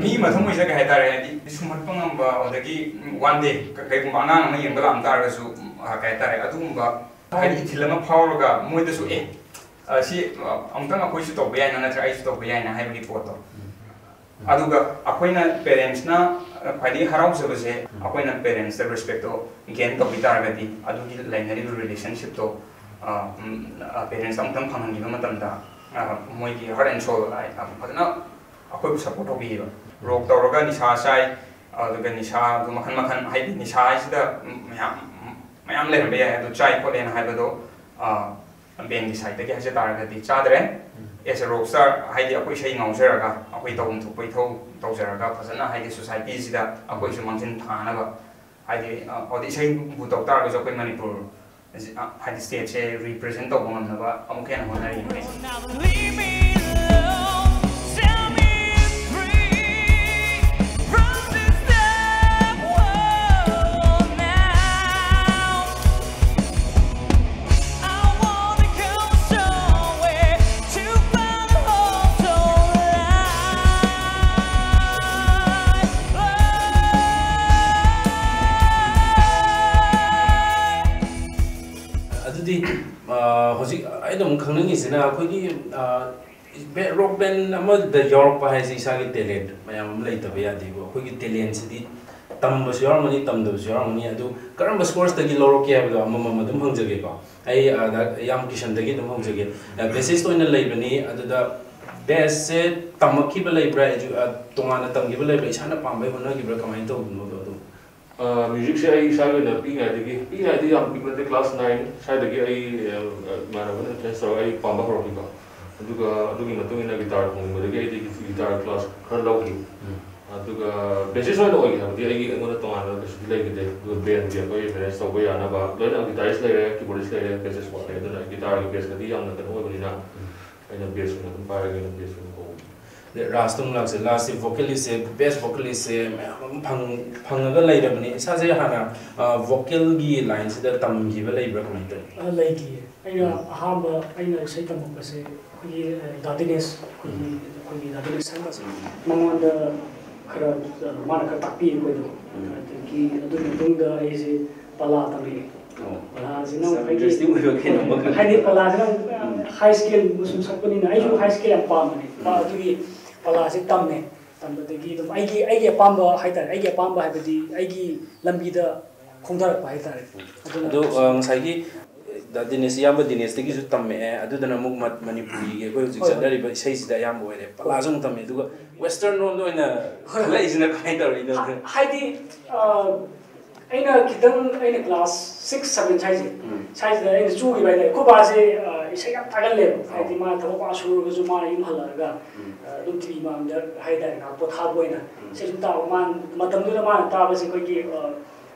ꯃꯤ ꯃꯊꯪ ꯑꯣꯏꯖ ꯀꯩ ꯍꯥꯏꯇꯥꯔꯦ, ꯍꯥꯏꯗꯤ ꯁꯨꯝꯍꯠꯄ ꯉꯝꯕ, ꯑꯗꯒꯤ ꯋꯥꯟ ꯗꯦ ꯀꯩꯒꯨꯝꯕ ꯑꯉꯥꯡ ꯑꯃ ꯌꯦꯡꯕ ꯂꯥꯛꯑꯝ ꯇꯥꯔꯒꯁꯨ, ꯀꯩ ꯍꯥꯏꯇꯥꯔꯦ, ꯑꯗꯨꯒꯨꯝꯕ ꯍꯥꯏꯗꯤ ꯏꯊꯤꯜ ꯑꯃ ꯐꯥꯎꯔꯒ ꯃꯣꯏꯗꯁꯨ, ꯑꯦ, ꯁꯤ ꯑꯃꯨꯛꯇꯪ ꯑꯩꯈꯣꯏꯁꯨ ꯇꯧꯕ ꯌꯥꯏꯅ, ꯅꯠꯇ꯭ꯔꯒ ꯑꯩꯁꯨ ꯇꯧꯕ ꯌꯥꯏꯅ ꯍꯥꯏꯕꯒꯤ ꯄꯣꯠꯇꯣ꯫ ꯑꯗꯨꯒ ꯑꯩꯈꯣꯏꯅ ꯄꯦꯔꯦꯟꯁꯅ ꯈ꯭ꯋꯥꯏꯗꯒꯤ ꯍꯔꯥꯎꯖꯕꯁꯦ, ꯑꯩꯈꯣꯏꯅ ꯄꯦꯔꯦꯟꯁꯇ ꯔꯦꯁꯄꯦꯛꯇꯣ ꯒꯦꯟ ꯇꯧꯕꯤ ꯇꯥꯔꯒꯗꯤ, ꯑꯗꯨꯒꯤ ꯂꯩꯅꯔꯤꯕ ꯔꯤꯂꯦꯁꯟꯁꯤꯞꯇꯣ ꯄꯦꯔꯦꯟꯁꯇ ꯑꯃꯨꯛꯇꯪ ꯐꯪꯍꯟꯈꯤꯕ ꯃꯇꯝꯗ, ꯃꯣꯏꯒꯤ ꯍꯥꯔꯠ ꯑꯦꯟ ꯁꯣꯜ ꯐꯖꯅ ꯑꯩꯈꯣꯏꯕꯨ ꯁꯞꯄꯣꯔꯠ ꯇꯧꯕꯤꯌꯦꯕ꯫ ꯔꯣꯛ ꯇꯧꯔꯒ ꯅꯤꯁꯥ ꯆꯥꯏ, ꯑꯗꯨꯒ ꯅꯤꯁꯥꯗꯣ ꯃꯈꯜ ꯃꯈꯜ, ꯍꯥꯏꯗꯤ ꯅꯤꯁꯥ ꯍꯥꯏꯁꯤꯗ ꯃꯌꯥꯝ ꯃꯌꯥꯝ ꯂꯩꯔꯝꯕ ꯌꯥꯏ, ꯑꯗꯨ ꯆꯥꯏ ꯈꯣꯠꯂꯦꯅ ꯍꯥꯏꯕꯗꯣ ꯕꯦꯟꯒꯤ ꯁꯥꯏꯠꯇꯒꯤ ꯍꯥꯏꯖ ꯇꯥꯔꯒꯗꯤ ꯆꯥꯗ꯭ꯔꯦ꯫ ꯑꯦꯁ ꯑꯦ ꯔꯣꯛ ꯁ꯭ꯇꯥꯔ, ꯍꯥꯏꯗꯤ ꯑꯩꯈꯣꯏ ꯏꯁꯩ ꯉꯥꯎꯖꯔꯒ, ꯑꯩꯈꯣꯏ ꯇꯧꯐꯝ ꯊꯣꯛꯄ ꯏꯊꯧ ꯇꯧꯖꯔꯒ, ꯐꯖꯅ ꯍꯥꯏꯗꯤ ꯁꯣꯁꯥꯏꯇꯤꯁꯤꯗ ꯑꯩꯈꯣꯏꯁꯨ ꯃꯥꯡꯖꯤꯟ ꯊꯥꯅꯕ, ꯍꯥꯏꯗꯤ ꯑ, ꯍꯧꯖꯤꯛ ꯏꯁꯩꯕꯨ ꯇꯧ ꯇꯥꯔꯒꯁꯨ ꯑꯩꯈꯣꯏ ꯃꯅꯤꯄꯨꯔ, ꯍꯥꯏꯗꯤ ꯁ꯭ꯇꯦꯠꯁꯦ ꯔꯤꯄ꯭ꯔꯖꯦꯟ ꯇꯧꯕ ꯉꯝꯅꯕ ꯑꯃꯨꯛꯀ ꯍꯦꯟꯅ ꯍꯣꯠꯅꯔꯤ꯫ ꯑꯗꯨꯗꯤ ꯍꯧꯖꯤꯛ ꯑꯩꯅ ꯑꯃꯨꯛ ꯈꯪꯅꯤꯡꯉꯤꯁꯤꯅ, ꯑꯩꯈꯣꯏꯒꯤ ꯔꯣꯛ ꯕꯦꯟ ꯑꯃꯗ ꯌꯥꯎꯔꯛꯄ ꯍꯥꯏꯁꯦ ꯏꯁꯥꯒꯤ ꯇꯦꯂꯦꯟꯠ ꯃꯌꯥꯝ ꯑꯃ ꯂꯩꯇꯕ ꯌꯥꯗꯦꯕ꯫ ꯑꯩꯈꯣꯏꯒꯤ ꯇꯦꯂꯦꯟꯠꯁꯤꯗꯤ ꯇꯝꯕꯁꯨ ꯌꯥꯎꯔꯝꯒꯅꯤ, ꯇꯝꯗꯕꯁꯨ ꯌꯥꯎꯔꯝꯒꯅꯤ꯫ ꯑꯗꯨ ꯀꯔꯝꯕ ꯁꯣꯔꯁꯇꯒꯤ ꯂꯧꯔꯛꯀꯦ ꯍꯥꯏꯕꯗꯣ ꯑꯃꯃꯝ ꯑꯗꯨꯝ ꯍꯪꯖꯒꯦꯀꯣ꯫ ꯑꯩ ꯏꯌꯥꯝꯕ ꯀꯤꯁꯟꯗꯒꯤ ꯑꯗꯨꯝ ꯍꯧꯖꯒꯦ꯫ ꯕꯦꯁꯤꯁ ꯑꯣꯏꯅ ꯂꯩꯕꯅꯤ, ꯑꯗꯨꯗ ꯕꯦꯁꯁꯦ ꯇꯝꯃꯛꯈꯤꯕ ꯂꯩꯕ꯭ꯔꯥ? Edu- ꯑ, ꯇꯣꯉꯥꯟꯅ ꯇꯝꯈꯤꯕ ꯂꯩꯕ꯭ꯔꯥ? ꯏꯁꯥꯅ ꯄꯥꯝꯕꯩ ꯍꯣꯠꯅꯈꯤꯕ꯭ꯔꯥ? ꯀꯃꯥꯏꯅ ꯇꯧꯕꯅꯣꯗꯣ ꯑꯗꯨꯝ? ꯑ, ꯃ꯭ꯌꯨꯖꯤꯛꯁꯦ ꯑꯩ ꯏꯁꯥꯒꯤ ꯑꯣꯏꯅ ꯄꯤꯛꯏꯉꯩꯗꯒꯤ, ꯄꯤꯛꯏꯉꯩꯗꯤ ꯌꯥꯝ ꯄꯤꯛꯄ ꯅꯠꯇꯦ, ꯀ꯭ꯂꯥꯁ ꯅꯥꯏꯟ ꯁ꯭ꯋꯥꯏꯗꯒꯤ ꯑꯩ, ꯑ, ꯏꯃꯥꯟꯅꯕꯅ ꯏꯟꯐ꯭ꯂꯨꯌꯦꯟꯁ ꯇꯧꯔꯒ ꯑꯩ ꯄꯥꯝꯕ ꯍꯧꯔꯛꯈꯤꯕ꯫ ꯑꯗꯨꯒ ꯑꯗꯨꯒꯤ ꯃꯇꯨꯡ ꯏꯟꯅ ꯒꯤꯇꯥꯔ ꯈꯣꯡꯅꯤꯡꯕꯗꯒꯤ ꯑꯩꯗꯤ ꯒꯤꯇꯥꯔ ꯀ꯭ꯂꯥꯁ ꯈꯔ ꯂꯧꯈꯤ꯫ ꯑꯗꯨꯒ ꯕꯦꯁꯤꯁ ꯑꯣꯏꯅ ꯑꯣꯏꯈꯤ ꯍꯥꯏꯕꯗꯤ ꯑꯩꯒꯤ, ꯑꯩꯉꯣꯟꯗ ꯇꯣꯉꯥꯟꯕ ꯀꯩꯁꯨꯗꯤ ꯂꯩꯈꯤꯗꯦ꯫ ꯑꯗꯨꯒ ꯕꯦꯟꯒꯤ ꯑꯩꯈꯣꯏ ꯃꯦꯅꯦꯖ ꯇꯧꯕ ꯌꯥꯅꯕ ꯂꯣꯏꯅ ꯒꯤꯇꯥꯔꯤꯁ ꯂꯩꯔꯦ, ꯀꯤꯕꯣꯔꯗꯤꯁ ꯂꯩꯔꯦ, ꯕꯦꯁꯤꯁ ꯋꯥꯠꯂꯦ꯫ ꯑꯗꯨꯅ ꯒꯤꯇꯥꯔꯒꯤ ꯕꯦꯁꯀꯗꯤ ꯌꯥꯝꯅ ꯀꯩꯅꯣ ꯑꯣꯏꯕꯅꯤꯅ ꯑꯩꯅ ꯕꯦꯁ ꯑꯣꯏꯅ ꯑꯗꯨꯝ ꯄꯥꯏꯔꯒꯦꯅ ꯕꯦꯁ ꯑꯣꯏꯅ ꯍꯧꯕꯅꯤ꯫ ꯑꯗꯩ ꯔꯥꯖꯇꯣ ꯑꯃꯨꯛ ꯂꯥꯛꯁꯦ, ꯂꯥꯁꯁꯦ ꯚꯣꯀꯦꯂꯤꯁꯁꯦ, ꯕꯦꯁ ꯚꯣꯀꯦꯂꯤꯁꯁꯦ ꯃꯌꯥꯝ ꯑꯃ ꯐꯪ- ꯐꯪꯉꯒ ꯂꯩꯔꯕꯅꯤ꯫ ꯏꯁꯥꯁꯦ ꯍꯥꯟꯅ ꯚꯣꯀꯦꯜꯒꯤ ꯂꯥꯏꯟꯁꯤꯗ ꯇꯝꯈꯤꯕ ꯂꯩꯕ꯭ꯔꯥ? ꯀꯃꯥꯏꯅ ꯇꯧꯋꯤ? ꯑ, ꯂꯩꯇꯤꯌꯦ꯫ ꯑꯩꯅ ꯑꯍꯥꯟꯕ ꯑꯩꯅ ꯏꯁꯩ ꯇꯝꯃꯛꯄꯁꯦ ꯑꯩꯈꯣꯏꯒꯤ, ꯑ, ꯗꯥ ꯗꯤꯅꯦꯁ, ꯑꯩꯈꯣꯏꯒꯤ ꯑꯩꯈꯣꯏꯒꯤ ꯗꯥ ꯗꯤꯅꯦꯁ ꯁꯪꯒꯁꯦ, ꯃꯉꯣꯟꯗ ꯈꯔ, ꯑ, ꯃꯥꯅ ꯈꯔ ꯇꯥꯛꯄꯤ ꯑꯩꯈꯣꯏꯗꯣ꯫ ꯑꯗꯒꯤ ꯑꯗꯨꯒꯤ ꯃꯇꯨꯡꯗ ꯑꯩꯁꯦ ꯄꯂꯥ ꯇꯝꯃꯛꯑꯦ꯫ ꯄꯂꯥꯁꯤꯅ ꯑꯃꯨꯛ ꯑꯩꯒꯤ ꯏꯟꯇꯔꯦꯁꯇꯤꯡ ꯑꯣꯏꯕ ꯀꯩꯅꯣꯝꯃ ꯍꯥꯏꯗꯤ ꯄꯂꯥꯁꯤꯅ ꯑꯃꯨꯛ ꯍꯥꯏ ꯁ꯭ꯀꯦꯜ ꯁꯨꯝ ꯁꯛꯄꯅꯤꯅ ꯑꯩꯁꯨ ꯍꯥꯏ ꯁ꯭ꯀꯦꯜ ꯌꯥꯝ ꯄꯥꯝꯕꯅꯦ꯫ ꯄ- ꯑꯗꯨꯒꯤ ꯄꯂꯥꯁꯦ ꯇꯝꯃꯦ꯫ ꯇꯝꯕꯗꯒꯤ ꯑꯗꯨꯝ ꯑꯩꯒꯤ ꯑꯩꯒꯤ ꯑꯄꯥꯝꯕ ꯍꯥꯏꯇꯥꯔꯦ, ꯑꯩꯒꯤ ꯑꯄꯥꯝꯕ ꯍꯥꯏꯕꯗꯤ ꯑꯩꯒꯤ ꯂꯝꯕꯤꯗ ꯈꯣꯡꯊꯔꯛꯄ ꯍꯥꯏꯇꯥꯔꯦ꯫ ꯑꯗꯨꯅ ꯑꯗꯣ ꯑ, ꯉꯁꯥꯏꯒꯤ ꯗꯥ ꯗꯤꯅꯦꯁ, ꯏꯌꯥꯝꯕ ꯗꯤꯅꯦꯁꯇꯒꯤꯁꯨ ꯇꯝꯃꯛꯑꯦ, ꯑꯗꯨꯗꯅ ꯑꯃꯨꯛ ꯃ- ꯃꯅꯤꯄꯨꯔꯤꯒꯤ ꯑꯩꯈꯣꯏ ꯍꯧꯖꯤꯛ ꯍꯣꯏ, ꯍꯣꯏ꯫ ꯆꯠꯅꯔꯤꯕ ꯏꯁꯩꯁꯤꯗ ꯑꯌꯥꯝꯕ ꯑꯣꯏꯔꯦ, ꯄꯂꯥꯁꯨ ꯑꯃꯨꯛ ꯇꯝꯃꯦ, ꯑꯗꯨꯒ ꯋꯦꯁꯇꯔꯟ ꯔꯣꯝꯗ ꯑꯣꯏꯅ ꯍꯣꯏ, ꯍꯣꯏ꯫ ꯈꯜꯂꯛꯏꯁꯤꯅ ꯀꯃꯥꯏꯅ ꯇꯧꯔꯤꯅꯣ? ꯍꯥꯏꯗꯤ ꯑ, ꯑꯩꯅ ꯈꯤꯇꯪ ꯑꯩꯅ ꯀ꯭ꯂꯥꯁ ꯁꯤꯛꯁ ꯁꯚꯦꯟ ꯁ꯭ꯋꯥꯏꯁꯦ, ꯎꯝ꯫ ꯁ꯭ꯋꯥꯏꯁꯤꯗ ꯑꯩꯅ ꯆꯨꯈꯤꯕ ꯍꯥꯏꯇꯥꯔꯦ꯫ ꯑꯩꯈꯣꯏ ꯕꯥꯁꯦ ꯑ, ꯏꯁꯩ ꯌꯥꯝ ꯊꯥꯒꯜꯂꯦꯕ꯫ ꯍꯥꯏꯗꯤ ꯃꯥ ꯊꯕꯛ ꯋꯥ ꯁꯨꯔꯒꯁꯨ ꯃꯥ ꯌꯨꯝ ꯍꯜꯂꯛꯑꯒ ꯑ, ꯑꯗꯨꯝ ꯇꯤ ꯚꯤ ꯃꯃꯥꯡꯗ ꯍꯥꯏꯇꯥꯔꯦ, ꯉꯥꯏꯍꯥꯛ ꯄꯣꯊꯥꯕ ꯑꯣꯏꯅ ꯏꯁꯩ ꯁꯨꯝ ꯇꯥꯕ꯫ ꯃꯥ ꯃꯇꯝꯗꯨꯗ ꯃꯥꯅ ꯇꯥꯕꯁꯦ ꯑꯩꯈꯣꯏꯒꯤ ꯑ,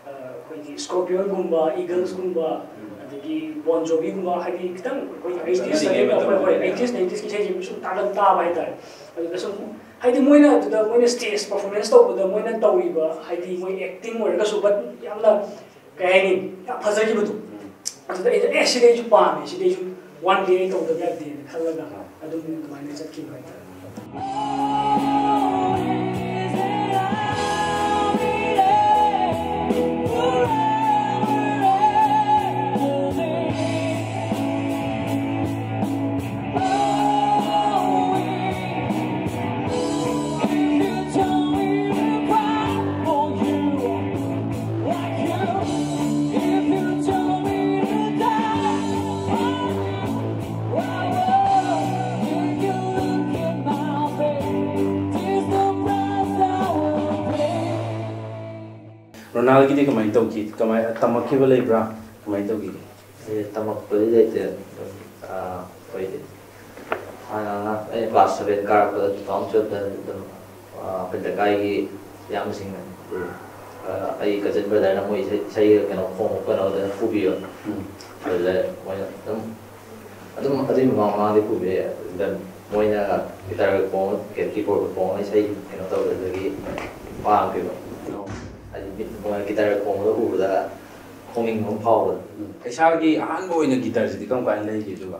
ꯑ, ꯑꯩꯈꯣꯏꯒꯤ ꯁ꯭ꯀꯣꯔꯄꯤꯌꯣꯟꯒꯨꯝꯕ, ꯏꯒꯜꯁꯀꯨꯝꯕ, ꯑꯗꯒꯤ ꯕꯣꯟ ꯖꯣꯕꯤꯒꯨꯝꯕ, ꯍꯥꯏꯗꯤ ꯈꯤꯇꯪ ꯑꯩꯈꯣꯏꯒꯤ ꯑꯩꯇꯤꯁ, ꯆꯠꯅꯔꯤꯉꯩ ꯍꯣꯏ, ꯍꯣꯏ, ꯃꯇꯝꯗꯨꯗ꯫ ꯑꯩꯇꯤꯁ ꯅꯥꯏꯟꯇꯤꯁꯀꯤ ꯏꯁꯩꯁꯦ ꯁꯨꯝ ꯇꯥꯒꯟ ꯇꯥꯕ ꯍꯥꯏꯇꯥꯔꯦ꯫ ꯑꯗꯨꯗ ꯁꯨꯝ ꯍꯥꯏꯗꯤ ꯃꯣꯏꯅ ꯑꯗꯨꯗ ꯃꯣꯏꯅ ꯁ꯭ꯇꯦꯖ ꯄꯔꯐꯣꯔꯃꯦꯟꯁ ꯇꯧꯕꯗ ꯃꯣꯏꯅ ꯇꯧꯔꯤꯕ ꯍꯥꯏꯗꯤ ꯃꯣꯏ ꯑꯦꯛꯇꯤꯡ ꯑꯣꯏꯔꯒꯁꯨ, ꯕꯠ ꯌꯥꯝꯅ ꯀꯩ ꯍꯥꯏꯅꯤ, ꯌꯥꯝ ꯐꯖꯈꯤꯕꯗꯣ꯫ ꯑꯗꯨꯗ ꯑꯩꯁꯨ ꯑꯦ ꯁꯤꯗꯤ ꯑꯩꯁꯨ ꯄꯥꯝꯃꯦ, ꯁꯤꯗꯤ ꯑꯩꯁꯨ ꯋꯥꯟ ꯗꯦ ꯑꯩ ꯇꯧꯗꯕ ꯌꯥꯗꯦꯅ ꯈꯜꯂꯒ ꯑꯗꯨꯝ ꯑꯗꯨꯃꯥꯏꯅ ꯆꯠꯈꯤꯕ ꯍꯥꯏꯇꯥꯔꯦ꯫ ꯅꯍꯥꯟꯒꯤꯗꯤ ꯀꯃꯥꯏꯅ ꯇꯧꯈꯤ? ꯀꯃꯥꯏ, ꯇꯝꯃꯛꯈꯤꯕ ꯂꯩꯕ꯭ꯔꯥ? ꯀꯃꯥꯏꯅ ꯇꯧꯈꯤꯒꯦ? ꯑꯩ ꯇꯝꯃꯛꯄꯗꯤ ꯂꯩꯇꯦ꯫ ꯑꯗꯨꯝ, ꯑꯥ, ꯑꯩꯈꯣꯏꯗꯤ ꯍꯥꯟꯅ ꯑꯉꯥꯡ, ꯑꯩꯅ ꯀ꯭ꯂꯥꯁ ꯁꯚꯦꯟ ꯀꯥꯔꯛꯄꯗ, ꯇꯨ ꯊꯥꯎꯖꯟ ꯇꯨꯋꯦꯜꯐꯇ ꯑꯗꯨꯝ, ꯑꯥ, ꯑꯩꯈꯣꯏ ꯂꯩꯀꯥꯏꯒꯤ ꯏꯌꯥꯝꯕꯁꯤꯡꯅ, ꯑꯥ, ꯑꯩ ꯀꯖꯤꯟ ꯕ꯭ꯔꯗꯔꯅ ꯃꯣꯏ ꯏꯁꯩ, ꯏꯁꯩ ꯀꯩꯅꯣ ꯈꯣꯡꯕ ꯀꯩꯅꯣꯗ ꯄꯨꯕꯤꯕ꯫ ꯑꯗꯨꯗ ꯃꯣꯏꯅ ꯑꯗꯨꯝ, ꯑꯗꯨꯝ ꯑꯗꯨꯒꯤ ꯃꯃꯥꯡ ꯃꯃꯥꯡꯗꯤ ꯄꯨꯕꯤꯔꯦ꯫ ꯑꯗꯨꯗ ꯃꯣꯏꯅ ꯒꯤꯇꯥꯔꯒ ꯈꯣꯡꯉ, ꯀꯤꯕꯣꯔꯗꯀ ꯈꯣꯡꯉ ꯏꯁꯩ ꯀꯩꯅꯣ ꯇꯧꯕꯗꯒꯤ ꯄꯥꯝꯈꯤꯕ꯫ ꯍꯥꯏꯗꯤ ꯃꯤꯠ, ꯃꯣꯏ ꯒꯤꯇꯥꯔꯒ ꯈꯣꯡꯕꯗꯣ ꯎꯕꯗ ꯈꯣꯡꯅꯤꯡꯕ ꯑꯃ ꯐꯥꯎꯕꯗꯣ꯫ ꯏꯁꯥꯒꯤ ꯑꯍꯥꯟꯕ ꯑꯣꯏꯅ ꯒꯤꯇꯔꯁꯤꯗꯤ ꯀꯔꯝ ꯀꯥꯟꯗ ꯂꯩꯒꯦ ꯑꯗꯨꯒ?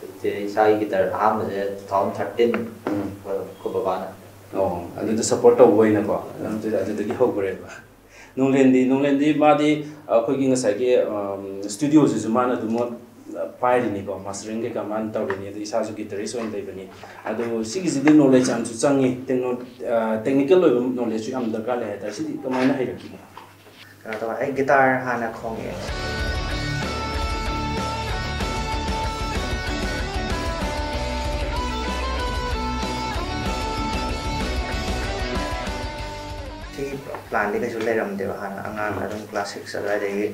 ꯍꯧꯖꯤꯛꯁꯦ ꯏꯁꯥꯒꯤ ꯒꯤꯇꯔ ꯑꯍꯥꯟꯕꯁꯦ ꯇꯨ ꯊꯥꯎꯖꯟ ꯊꯥꯔꯇꯤꯟ ꯑꯩꯈꯣꯏ ꯕꯕꯥꯅ꯫ ꯑꯣ, ꯑꯗꯨꯗ ꯁꯞꯄꯣꯔꯠ ꯇꯧꯕ ꯑꯣꯏꯅꯀꯣ, ꯑꯗꯨꯗ, ꯑꯗꯨꯗꯒꯤ ꯍꯧꯈ꯭ꯔꯦꯕ꯫ ꯅꯣꯡꯂꯦꯟꯗꯤ, ꯅꯣꯡꯂꯦꯟꯗꯤ ꯃꯥꯗꯤ ꯑꯩꯈꯣꯏꯒꯤ ꯉꯁꯥꯏꯒꯤ ꯁ꯭ꯇꯨꯗꯤꯑꯣꯁꯤꯁꯨ ꯃꯥꯅ ꯑꯗꯨꯝ ꯄꯥꯏꯔꯤꯅꯤꯀꯣ, ꯃꯥꯁꯇꯔꯤꯡ ꯀꯩꯀꯥ ꯃꯥꯅ ꯇꯧꯔꯤꯅꯤ, ꯑꯗꯩ ꯏꯁꯥꯁꯨ ꯒꯤꯇꯔꯤꯁ ꯑꯣꯏꯅ ꯂꯩꯕꯅꯤ꯫ ꯑꯗꯣ ꯁꯤꯒꯤꯁꯤꯗꯤ ꯅꯣꯂꯦꯖ ꯌꯥꯝꯁꯨ ꯆꯪꯉꯤ, ꯇꯦꯛꯅꯣ-, ꯇꯦꯛꯅꯤꯀꯦꯜ ꯑꯣꯏꯕ ꯅꯣꯂꯦꯖꯁꯨ ꯌꯥꯝ ꯗꯔꯀꯥꯔ ꯂꯩ ꯍꯥꯏꯇꯥꯔꯦ꯫ ꯁꯤꯗꯤ ꯀꯃꯥꯏꯅ ꯍꯩꯔꯛꯈꯤꯅꯣ? ꯀꯩꯅꯣ ꯇꯧꯕ, ꯑꯩ ꯒꯤꯇꯥꯔ ꯍꯥꯟꯅ ꯈꯣꯡꯉꯛꯑꯦ꯫ ꯁꯤꯒꯤ ꯄ꯭ꯂꯥꯟꯗꯤ ꯀꯩꯁꯨ ꯂꯩꯔꯝꯗꯦꯕ꯫ ꯍꯥꯟꯅ ꯑꯉꯥꯡ ꯑꯗꯨꯝ ꯀ꯭ꯂꯥꯁ ꯁꯤꯛꯁ ꯑꯗꯨꯋꯥꯏꯗꯒꯤ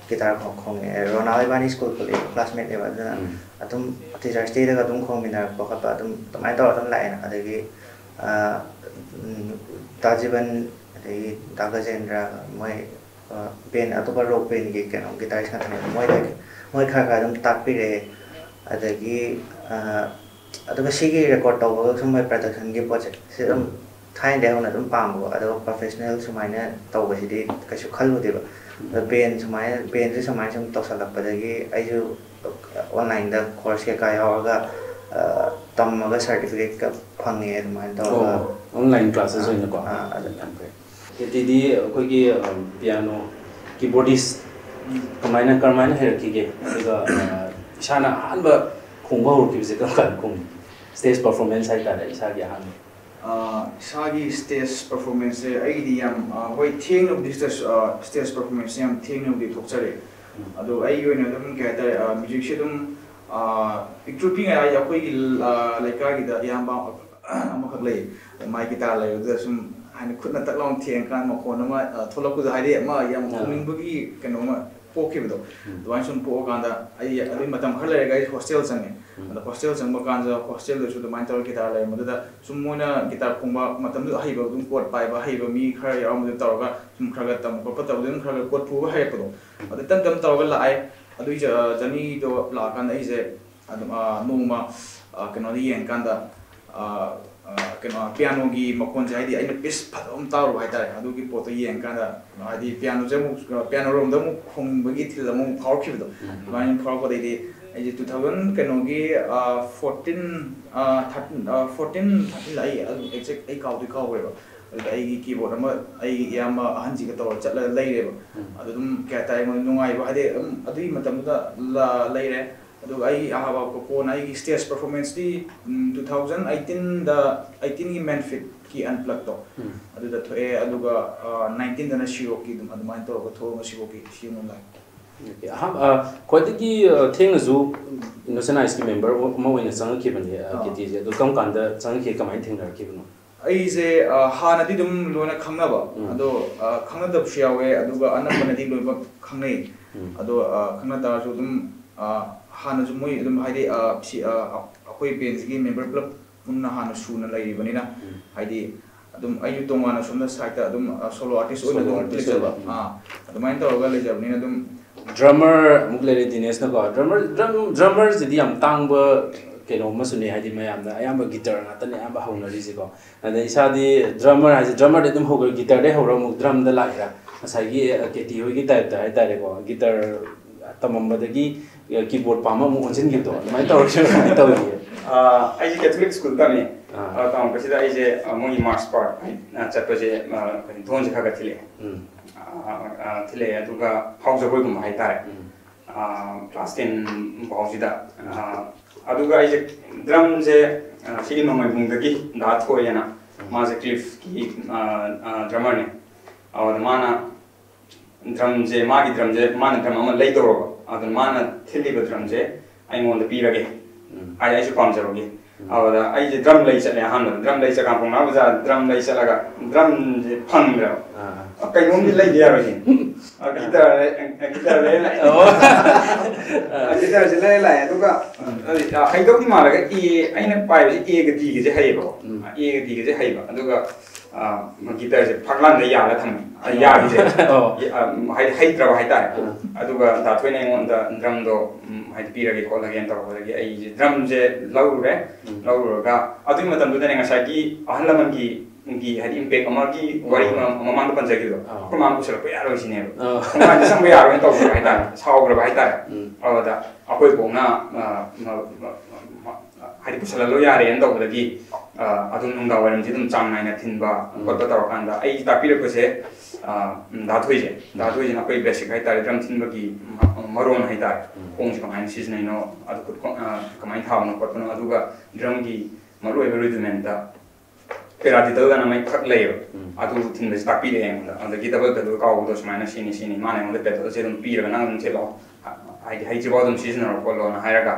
ꯒꯤꯇꯥꯔ ꯈꯣꯡ-, ꯈꯣꯡꯉꯛꯑꯦ꯫ ꯔꯣꯅꯥꯜ ꯏꯕꯥꯅꯤ ꯁ꯭ꯀꯨꯜ ꯄꯨꯜꯂꯛꯑꯦ, ꯀ꯭ꯂꯥꯁꯃꯦꯠꯅꯦꯕ꯫ ꯑꯗꯨꯅ ꯑꯗꯨꯝ ꯇꯤꯆꯔꯁ ꯗꯦꯗꯒ ꯑꯗꯨꯝ ꯈꯣꯡꯃꯤꯟꯅꯔꯛꯄ ꯈꯣꯠꯄ ꯑꯗꯨꯝ ꯑꯗꯨꯃꯥꯏꯅ ꯇꯧꯔ ꯑꯗꯨꯝ ꯂꯥꯛꯑꯦꯅ꯫ ꯑꯗꯒꯤ, ꯑꯥ, ꯎꯝ, ꯇꯥꯖꯤꯕꯟ, ꯑꯗꯒꯤ ꯗꯥ ꯒꯖꯦꯟꯗ꯭ꯔ, ꯃꯣꯏ, ꯑꯥ, ꯕꯦꯟ, ꯑꯇꯣꯞꯄ ꯔꯣꯛ ꯕꯦꯟꯒꯤ ꯀꯩꯅꯣ ꯒꯤꯇꯥꯔꯤꯁ ꯉꯥꯛꯇꯅꯦꯕ꯫ ꯃꯣꯏꯗꯒꯤ, ꯃꯣꯏ ꯈꯔ ꯈꯔ ꯑꯗꯨꯝ ꯇꯥꯛꯄꯤꯔꯛꯑꯦ꯫ ꯑꯗꯒꯤ, ꯑꯥ, ꯑꯗꯨꯒ ꯁꯤꯒꯤ ꯔꯦꯀꯣꯔꯗ ꯇꯧꯕꯒꯁꯨ ꯃꯣꯏ ꯄ꯭ꯔꯗꯛꯁꯟꯒꯤ ꯄꯣꯠꯁꯦ ꯁꯤ ꯑꯗꯨꯝ ꯊꯥꯏꯅꯗꯒꯤ ꯍꯧꯅ ꯑꯗꯨꯝ ꯄꯥꯝꯕꯀꯣ꯫ ꯑꯗꯨꯒ ꯄ꯭ꯔꯣꯐꯦꯁꯅꯦꯜ ꯁꯨꯃꯥꯏꯅ ꯇꯧꯕꯁꯤꯗꯤ ꯀꯩꯁꯨ ꯈꯜꯂꯨꯗꯦꯕ꯫ ꯑꯗꯣ ꯕꯦꯟ ꯁꯨꯃꯥꯏꯅ, ꯕꯦꯟꯁꯦ ꯁꯨꯃꯥꯏꯅ ꯁꯨꯝ ꯇꯧꯁꯜꯂꯛꯄꯗꯒꯤ ꯑꯩꯁꯨ ꯑꯣꯟꯂꯥꯏꯟꯗ ꯀꯣꯔꯁ ꯀꯩꯀꯥ ꯌꯥꯎꯔꯒ, ꯑ, ꯇꯝꯃꯒ ꯁꯥꯔꯇꯤꯐꯤꯀꯦꯠꯀ ꯐꯪꯉꯦ ꯑꯗꯨꯃꯥꯏꯅ ꯇꯧꯔꯒ꯫ ꯑꯣ, ꯑꯣꯟꯂꯥꯏꯟ ꯀ꯭ꯂꯥꯁꯦꯁ ꯑꯣꯏꯅꯀꯣ? ꯑꯥ, ꯑꯗꯨ ꯌꯥꯝ ꯐꯩ꯫ ꯀꯦꯇꯤꯗꯤ ꯑꯩꯈꯣꯏꯒꯤ, ꯑ, ꯄꯤꯌꯥꯅꯣ ꯀꯤꯕꯣꯔꯗꯤꯁ ꯀꯃꯥꯏꯅ, ꯀꯔꯝꯍꯥꯏꯅ ꯍꯩꯔꯛꯈꯤꯒꯦ? ꯑꯗꯨꯒ, ꯑ, ꯏꯁꯥꯅ ꯑꯍꯥꯟꯕ ꯈꯣꯡꯕ ꯍꯧꯔꯛꯈꯤꯕꯁꯦ ꯀꯔꯝ ꯀꯥꯟꯗ ꯈꯣꯡꯉꯤ? ꯁ꯭ꯇꯦꯖ ꯄꯔꯐꯣꯔꯃꯦꯟꯁ ꯍꯥꯏꯇꯥꯔꯦ, ꯏꯁꯥꯒꯤ ꯑꯍꯥꯟꯕ꯫ ꯑ, ꯏꯁꯥꯒꯤ ꯁ꯭ꯇꯦꯖ ꯄꯔꯐꯣꯔꯃꯦꯟꯁꯁꯦ ꯑꯩꯒꯤꯗꯤ ꯌꯥꯝ, ꯑ, ꯍꯣꯏ, ꯊꯦꯡꯅꯕꯨꯗꯤ ꯁ꯭ꯇꯦꯖ, ꯑ, ꯁ꯭ꯇꯦꯖ ꯄꯔꯐꯣꯔꯃꯦꯟꯁꯁꯦ ꯌꯥꯝ ꯊꯦꯡꯅꯕꯨꯗꯤ ꯊꯣꯛꯆꯔꯦ꯫ ꯑꯗꯣ ꯑꯩꯒꯤ ꯑꯣꯏꯅ ꯑꯗꯨꯝ, ꯀꯩ ꯍꯥꯏꯇꯥꯔꯦ, ꯑ, ꯃ꯭ꯌꯨꯖꯤꯛꯁꯦ ꯑꯗꯨꯝ, ꯑ, ꯄꯤꯛꯇ꯭ꯔꯨ ꯄꯤꯛꯏꯉꯩ ꯍꯥꯏꯗꯤ ꯑꯩꯈꯣꯏꯒꯤ, ꯑ, ꯂꯩꯀꯥꯏꯒꯤꯗ ꯏꯌꯥꯝꯕ ꯑꯃꯈꯛ ꯂꯩ꯫ ꯃꯥꯏ ꯒꯤꯇꯥꯔ ꯂꯩꯕꯗꯨꯗ ꯁꯨꯝ ꯍꯥꯏꯅ ꯈꯨꯠꯅ ꯇꯛ ꯂꯥꯎꯅ ꯊꯦꯡꯉꯀꯥꯟꯗ ꯃꯈꯣꯟ ꯑꯃ, ꯑ, ꯊꯣꯛꯂꯛꯄꯗꯣ, ꯍꯥꯏꯗꯤ ꯑꯃ ꯌꯥꯝ ꯈꯣꯡꯅꯤꯡꯕꯒꯤ ꯀꯩꯅꯣ ꯑꯃ ꯄꯣꯛꯈꯤꯕꯗꯣ꯫ ꯑꯗꯨꯃꯥꯏꯅ ꯁꯨꯝ ꯄꯣꯛꯑꯀꯥꯟꯗ ꯑꯩ ꯑꯗꯨꯒꯤ ꯃꯇꯝ ꯈꯔ ꯂꯩꯔꯒ ꯑꯩ ꯍꯣꯁꯇꯦꯜ ꯆꯪꯉꯦ꯫ ꯑꯗꯣ ꯍꯣꯁꯇꯦꯜ ꯆꯪꯕ ꯀꯥꯟꯗ ꯍꯣꯁꯇꯦꯜꯗꯁꯨ ꯑꯗꯨꯃꯥꯏꯅ ꯇꯧꯔꯒ ꯒꯤꯇꯥꯔ ꯂꯩꯔꯝꯕꯗꯨꯗ ꯁꯨꯝ ꯃꯣꯏꯅ ꯒꯤꯇꯥꯔ ꯈꯣꯡꯕ ꯃꯇꯝꯗꯨꯗ ꯑꯍꯩꯕ ꯑꯗꯨꯝ ꯀꯣꯔꯠ ꯄꯥꯏꯕ ꯑꯍꯩꯕ ꯃꯤ ꯈꯔ ꯌꯥꯎꯔꯝꯕꯗꯨ ꯇꯧꯔꯒ ꯁꯨꯝ ꯈꯔ ꯈꯔ ꯇꯝꯕ ꯈꯣꯠꯄ ꯇꯧꯕꯗ ꯑꯗꯨꯝ ꯈꯔ ꯈꯔ ꯀꯣꯔꯠ ꯄꯨꯕ ꯍꯩꯔꯛꯄꯗꯣ꯫ ꯑꯗꯨ ꯇꯞ ꯇꯞ ꯇꯧꯔꯒ ꯂꯥꯛꯑꯦ꯫ ꯑꯗꯨꯒꯤ ꯖ-, ꯖꯔꯅꯤꯗꯣ ꯂꯥꯛꯑꯀꯥꯟꯗ ꯑꯩꯁꯦ ꯑꯗꯨꯝ, ꯑ, ꯅꯣꯡꯃ, ꯑ, ꯀꯩꯅꯣꯗ ꯌꯦꯡꯉꯀꯥꯟꯗ, ꯑ, ꯑ, ꯀꯩꯅꯣ, ꯄꯤꯌꯥꯅꯣꯒꯤ ꯃꯈꯣꯟꯁꯦ, ꯍꯥꯏꯗꯤ ꯑꯩꯅ ꯄꯤꯁ ꯐꯖꯕ ꯑꯃ ꯇꯥꯔꯨꯕ ꯍꯥꯏꯇꯥꯔꯦ꯫ ꯑꯗꯨꯒꯤ ꯄꯣꯠꯇꯣ ꯌꯦꯡꯉꯀꯥꯟꯗ, ꯍꯥꯏꯗꯤ ꯄꯤꯌꯥꯅꯣꯁꯦ ꯑꯃꯨꯛ, ꯑ, ꯄꯤꯌꯥꯅꯣ ꯔꯣꯝꯗ ꯑꯃꯨꯛ ꯍꯣꯡꯅꯤꯡꯕꯒꯤ ꯏꯊꯤꯜ ꯑꯃꯨꯛ ꯐꯥꯎꯔꯛꯈꯤꯕꯗꯣ꯫ ꯑꯗꯨꯃꯥꯏꯅ ꯐꯥꯎꯔꯛꯄꯗꯩꯗꯤ ꯑꯩꯁꯦ two thousand ꯀꯩꯅꯣꯒꯤ, ꯑ, fourteen, ꯑ, thirteen, ꯑ, fourteen, thirteen ꯑꯩ ꯑꯗꯨꯝ exact ꯑꯩ ꯀꯥꯎꯗꯤ ꯀꯥꯎꯈ꯭ꯔꯦꯕ꯫ ꯑꯗꯨꯗ ꯑꯩꯒꯤ ꯀꯤꯕꯣꯔꯗ ꯑꯃ ꯑꯩꯒꯤ ꯏꯌꯥꯝꯕ ꯑꯍꯟꯁꯤꯒ ꯇꯧꯔ ꯆꯠꯂꯒ ꯂꯩꯔꯦꯕ꯫ ꯑꯗꯨ ꯑꯗꯨꯝ ꯀꯩ ꯍꯥꯏꯇꯥꯔꯦ, ꯑꯩꯉꯣꯟꯗ ꯅꯨꯡꯉꯥꯏꯕ ꯍꯥꯏꯗꯤ ꯑꯗꯨꯝ ꯑꯗꯨꯒꯤ ꯃꯇꯝꯗꯨꯗ ꯂ-, ꯂꯩꯔꯦ꯫ ꯑꯗꯨꯒ ꯑꯩꯒꯤ ꯑꯍꯥꯟꯕ ꯀꯣꯟꯅ ꯑꯩꯒꯤ stage performanceꯇꯤ, ꯎꯝ, two thousand eighteenꯗ, eighteenꯒꯤ Manfitꯀꯤ Unpluggedꯇꯣ꯫ ꯑꯗꯨꯗ ꯊꯣꯛꯑꯦ꯫ ꯑꯗꯨꯒ, ꯑ, nineteenꯗꯅ ꯁꯤꯔꯣꯛꯀꯤ ꯑꯗꯨꯝ ꯑꯗꯨꯃꯥꯏꯅ ꯇꯧꯔꯒ ꯊꯣꯛꯑꯒ ꯁꯤꯔꯣꯛꯀꯤ ꯁꯤ ꯑꯃ ꯂꯥꯛꯑꯦ꯫ Okay, ꯑꯍꯥꯟ-, ꯑ, ꯈ꯭ꯋꯥꯏꯗꯒꯤ, ꯑ, ꯊꯦꯡꯅꯁꯨ Innocent Iceꯀꯤ member ꯑꯃ ꯑꯣꯏꯅ ꯆꯪꯉꯛꯈꯤꯕꯅꯦ, ꯑ, ꯑꯥ꯫ KTꯁꯦ꯫ ꯑꯗꯣ ꯀꯔꯝ ꯀꯥꯟꯗ ꯆꯪꯉꯛꯈꯤ, ꯀꯃꯥꯏꯅ ꯊꯦꯡꯅꯔꯛꯈꯤꯕꯅꯣ? ꯑꯩꯁꯦ, ꯑ, ꯍꯥꯟꯅꯗꯤ ꯑꯗꯨꯝ ꯂꯣꯏꯅ ꯈꯪꯅꯕ, ꯎꯝ꯫ ꯑꯗꯣ, ꯑ, ꯈꯪꯅꯗꯕꯁꯨ ꯌꯥꯎꯋꯦ, ꯑꯗꯨꯒ ꯑꯅꯝꯕꯅꯗꯤ ꯂꯣꯏꯅꯃꯛ ꯈꯪꯅꯩ꯫ ꯎꯝ꯫ ꯑꯗꯣ, ꯑ, ꯈꯪꯅ ꯇꯥꯔꯁꯨ ꯑꯗꯨꯝ, ꯑ, ꯍꯥꯟꯅꯁꯨ ꯃꯣꯏ ꯑꯗꯨꯝ ꯍꯥꯏꯗꯤ, ꯑ, ꯁꯤ, ꯑ, ꯑꯩꯈꯣꯏ bandꯁꯤꯒꯤ member ꯄꯨꯂꯞ ꯄꯨꯟꯅ ꯍꯥꯟꯅ ꯁꯨꯅ ꯂꯩꯔꯤꯕꯅꯤꯅ, ꯎꯝ꯫ ꯍꯥꯏꯗꯤ ꯑꯗꯨꯝ ꯑꯩꯁꯨ ꯇꯣꯉꯥꯟꯅ ꯁꯣꯝꯗ sideꯇ ꯑꯗꯨꯝ, ꯑ, solo artist ꯑꯣꯏꯅ solo ꯑꯗꯨꯝ artist ꯂꯩꯖꯕ꯫ ꯑꯣꯏꯅ, ꯎꯝ꯫ ꯑꯥ, ꯑꯗꯨꯃꯥꯏꯅ ꯇꯧꯔꯒ ꯂꯩꯖꯕꯅꯤꯅ ꯑꯗꯨꯝ drummer ꯑꯃꯨꯛ ꯂꯩꯔꯦ ꯗꯤꯅꯦꯁꯅꯀꯣ꯫ Drummer, drum-, drummerꯁꯤꯗꯤ ꯌꯥꯝ ꯇꯥꯡꯕ ꯀꯩꯅꯣ ꯑꯃꯁꯨꯅꯦ, ꯍꯥꯏꯗꯤ ꯃꯌꯥꯝꯅ ꯑꯌꯥꯝꯕ guitar ꯉꯥꯛꯇꯅꯦ ꯑꯌꯥꯝꯕ ꯍꯧꯅꯔꯤꯁꯦꯀꯣ꯫ ꯑꯗ ꯏꯁꯥꯗꯤ drummer ꯍꯥꯏꯁꯦ, drummerꯗꯤ ꯑꯗꯨꯝ ꯍꯧꯈ꯭ꯔꯦ, guitarꯗꯩ ꯍꯧꯔꯒ ꯑꯃꯨꯛ drumꯗ ꯂꯥꯛꯏꯔꯥ? ꯉꯁꯥꯏꯒꯤ, ꯑ, KT ꯍꯣꯏꯒꯤ typeꯇ ꯍꯥꯏꯇꯥꯔꯦꯀꯣ, guitar ꯇꯝꯃꯝꯕꯗꯒꯤ, ꯑ, keyboard ꯄꯥꯝꯕ ꯑꯃꯨꯛ ꯑꯣꯟꯁꯤꯟꯈꯤꯕꯗꯣ, ꯑꯗꯨꯃꯥꯏꯅ ꯇꯧꯔꯁꯤꯔꯥ? ꯀꯃꯥꯏꯅ ꯇꯧꯔꯤꯒꯦ? ꯑ, ꯑꯩꯁꯦ Catholic school ꯇꯝꯃꯤ꯫ ꯑꯥ꯫ ꯑ, ꯇꯝꯃꯛꯄꯁꯤꯗ ꯑꯩꯁꯦ, ꯑ, ꯃꯣꯏꯒꯤ march part ꯍꯥꯏꯅ ꯆꯠꯄꯁꯦ, ꯑ, ꯀꯩꯅꯣ, ꯙꯣꯟꯁꯦ ꯈꯔ ꯈꯔ ꯊꯤꯜꯂꯛꯑꯦ꯫ ꯎꯝ꯫ ꯑ, ꯑ, ꯊꯤꯜꯂꯛꯑꯦ, ꯑꯗꯨꯒ ꯍꯥꯎ ꯖꯒꯣꯏꯒꯨꯝꯕ ꯍꯥꯏꯇꯥꯔꯦ꯫ ꯎꯝ꯫ ꯑ, class ten ꯐꯥꯎꯁꯤꯗ꯫ ꯑ, ꯑꯗꯨꯒ ꯑꯩꯁꯦ drumꯁꯦ, ꯑ, ꯁꯤꯒꯤ ꯅꯣꯡꯃꯩꯕꯨꯡꯗꯒꯤ ꯗꯥ ꯊꯣꯏ ꯍꯥꯏꯅ, ꯎꯝ꯫ ꯃꯥꯁꯦ Cliffꯀꯤ, ꯑ, ꯑ, drummerꯅꯦ꯫ ꯑꯗꯨꯗ ꯃꯥꯅ drumꯁꯦ, ꯃꯥꯒꯤ drumꯁꯦ, ꯃꯥꯅ drum ꯑꯃ ꯂꯩꯗꯧꯔꯕ꯫ ꯑꯗꯨ ꯃꯥꯅ ꯊꯤꯜꯂꯤꯕ drumꯁꯦ ꯑꯩꯉꯣꯟꯗ ꯄꯤꯔꯒꯦ꯫ ꯎꯝ꯫ ꯍꯥꯏꯗꯤ ꯑꯩꯁꯨ ꯄꯥꯝꯖꯕꯒꯤ꯫ ꯑꯗꯨꯗ ꯑꯩꯁꯦ ꯗ꯭ꯔꯝ ꯂꯩ ꯆꯠꯂꯦ ꯑꯍꯥꯟꯕꯗ꯫ ꯗ꯭ꯔꯝ ꯂꯩ ꯆꯠꯀꯥꯟ ꯄꯥꯎꯅꯥ ꯕꯖꯥꯔ ꯗ꯭ꯔꯝ ꯂꯩ ꯆꯠꯂꯒ ꯗ꯭ꯔꯝꯁꯦ ꯐꯪꯗ꯭ꯔꯕ꯫ ꯑ, ꯀꯩꯅꯣꯝꯗꯤ ꯂꯩꯗ ꯌꯥꯔꯣꯏꯁꯦ꯫ ꯒꯤꯇꯔ ꯒꯤꯇꯔ ꯂꯩ ꯂꯥꯛꯑꯦ꯫ ꯒꯤꯇꯔꯁꯦ ꯂꯩꯔ ꯂꯥꯛꯑꯦ꯫ ꯑꯗꯨꯒ ꯍꯩꯗꯧꯗꯤ ꯃꯥꯜꯂꯒ ꯑꯦ ꯑꯩꯅ ꯄꯥꯏꯕꯁꯦ ꯑꯦꯒ ꯗꯤꯒꯁꯦ ꯍꯩꯌꯦꯕꯀꯣ꯫ ꯑꯦꯒ ꯗꯤꯒꯁꯦ ꯍꯩꯕ꯫ ꯑꯗꯨꯒ ꯒꯤꯇꯔꯁꯦ ꯐꯛꯂꯥꯡꯗ ꯌꯥꯜꯂ ꯊꯝꯃꯦ꯫ ꯌꯥꯈꯤꯗ꯭ꯔꯦ꯫ ꯍꯥꯏꯗꯤ ꯍꯩꯇ꯭ꯔꯕ ꯍꯥꯏꯇꯥꯔꯦ꯫ ꯑꯗꯨꯒ ꯗꯥ ꯊꯣꯏꯅ ꯑꯩꯉꯣꯟꯗ ꯗ꯭ꯔꯝꯗꯣ ꯍꯥꯏꯗꯤ ꯄꯤꯔꯒꯦ ꯈꯣꯠꯂꯒꯦꯅ ꯇꯧꯔꯛꯄꯗꯒꯤ ꯑꯩꯁꯦ ꯗ꯭ꯔꯝꯁꯦ ꯂꯧꯔꯨꯔꯦ꯫ ꯂꯧꯔꯨꯔꯒ ꯑꯗꯨꯒꯤ ꯃꯇꯝꯗꯨꯗꯅꯦ ꯉꯁꯥꯏꯒꯤ ꯑꯍꯜ ꯂꯃꯟꯒꯤ ꯒꯤ ꯍꯥꯏꯗꯤ ꯏꯝꯄꯦꯛ ꯑꯃꯒꯤ ꯋꯥꯔꯤ ꯃꯃꯥꯡꯗ ꯄꯟꯖꯈꯤꯕꯗꯣ, ꯑꯩꯈꯣꯏ ꯃꯥꯅ ꯄꯨꯁꯜꯂꯛꯄ ꯌꯥꯔꯣꯏ ꯁꯤꯅꯦꯕ꯫ ꯈꯣꯡꯕꯥꯟꯗ ꯆꯪꯕ ꯌꯥꯔꯣꯏꯅ ꯇꯧꯈ꯭ꯔꯕ ꯍꯥꯏꯇꯥꯔꯦ꯫ ꯁꯥꯎꯈ꯭ꯔꯕ ꯍꯥꯏꯇꯥꯔꯦ꯫ ꯑꯗꯨꯗ ꯑꯩꯈꯣꯏ ꯕꯣꯛꯅ ꯍꯥꯏꯗꯤ ꯄꯨꯁꯜꯍꯜꯂꯣ ꯌꯥꯔꯦꯅ ꯇꯧꯕꯗꯒꯤ ꯑꯗꯨꯝ ꯅꯨꯡꯗꯥꯡ ꯋꯥꯏꯔꯝꯁꯦ ꯑꯗꯨꯝ ꯆꯥꯡ ꯅꯥꯏꯅ ꯊꯤꯟꯕ ꯈꯣꯠꯄ ꯇꯧꯔꯀꯥꯟꯗ ꯑꯩ ꯇꯥꯛꯄꯤꯔꯛꯄꯁꯦ, ꯗꯥ ꯊꯣꯏꯁꯦ꯫ ꯗꯥ ꯊꯣꯏꯁꯤꯅ ꯑꯩꯈꯣꯏ ꯕꯦꯁꯤꯛ ꯍꯥꯏꯇꯥꯔꯦ, ꯗ꯭ꯔꯝ ꯊꯤꯟꯕꯒꯤ ꯃꯔꯣꯟ ꯍꯥꯏꯇꯥꯔꯦ, ꯈꯣꯡꯁꯦ ꯀꯃꯥꯏꯅ ꯁꯤꯖꯤꯟꯅꯩꯅꯣ, ꯑꯗꯨ ꯈꯨꯠ ꯀꯃꯥꯏꯅ ꯊꯥꯕꯅꯣ ꯈꯣꯠꯄꯅꯣ, ꯑꯗꯨꯒ ꯗ꯭ꯔꯝꯒꯤ ꯃꯔꯨꯑꯣꯏꯕ ꯔꯨꯗꯤꯃꯦꯟꯇ ꯄꯦꯔꯥꯗꯤꯇꯜ ꯑꯅ ꯑꯃꯈꯛ ꯂꯩꯌꯦꯕ꯫ ꯑꯗꯨ ꯊꯤꯟꯕꯁꯦ ꯇꯥꯛꯄꯤꯔꯛꯑꯦ ꯑꯩꯉꯣꯟꯗ꯫ ꯑꯗꯒꯤ ꯗꯕꯜ ꯄꯦꯗꯜ ꯀꯥꯎꯕꯗꯣ ꯁꯨꯃꯥꯏꯅ ꯁꯤꯅꯤ ꯁꯤꯅꯤ, ꯃꯥꯅ ꯑꯩꯉꯣꯟꯗ ꯄꯦꯗꯜꯁꯦ ꯑꯗꯨꯝ ꯄꯤꯔꯒ ꯅꯪ ꯑꯗꯨꯝ ꯊꯤꯜꯂꯛꯑꯣ, ꯍꯥꯏꯗꯤ ꯍꯩꯇ꯭ꯔꯤꯐꯥꯎ ꯑꯗꯨꯝ ꯁꯤꯖꯤꯟꯅꯔꯣ ꯈꯣꯠꯂꯣꯅ ꯍꯥꯏꯔꯒ꯫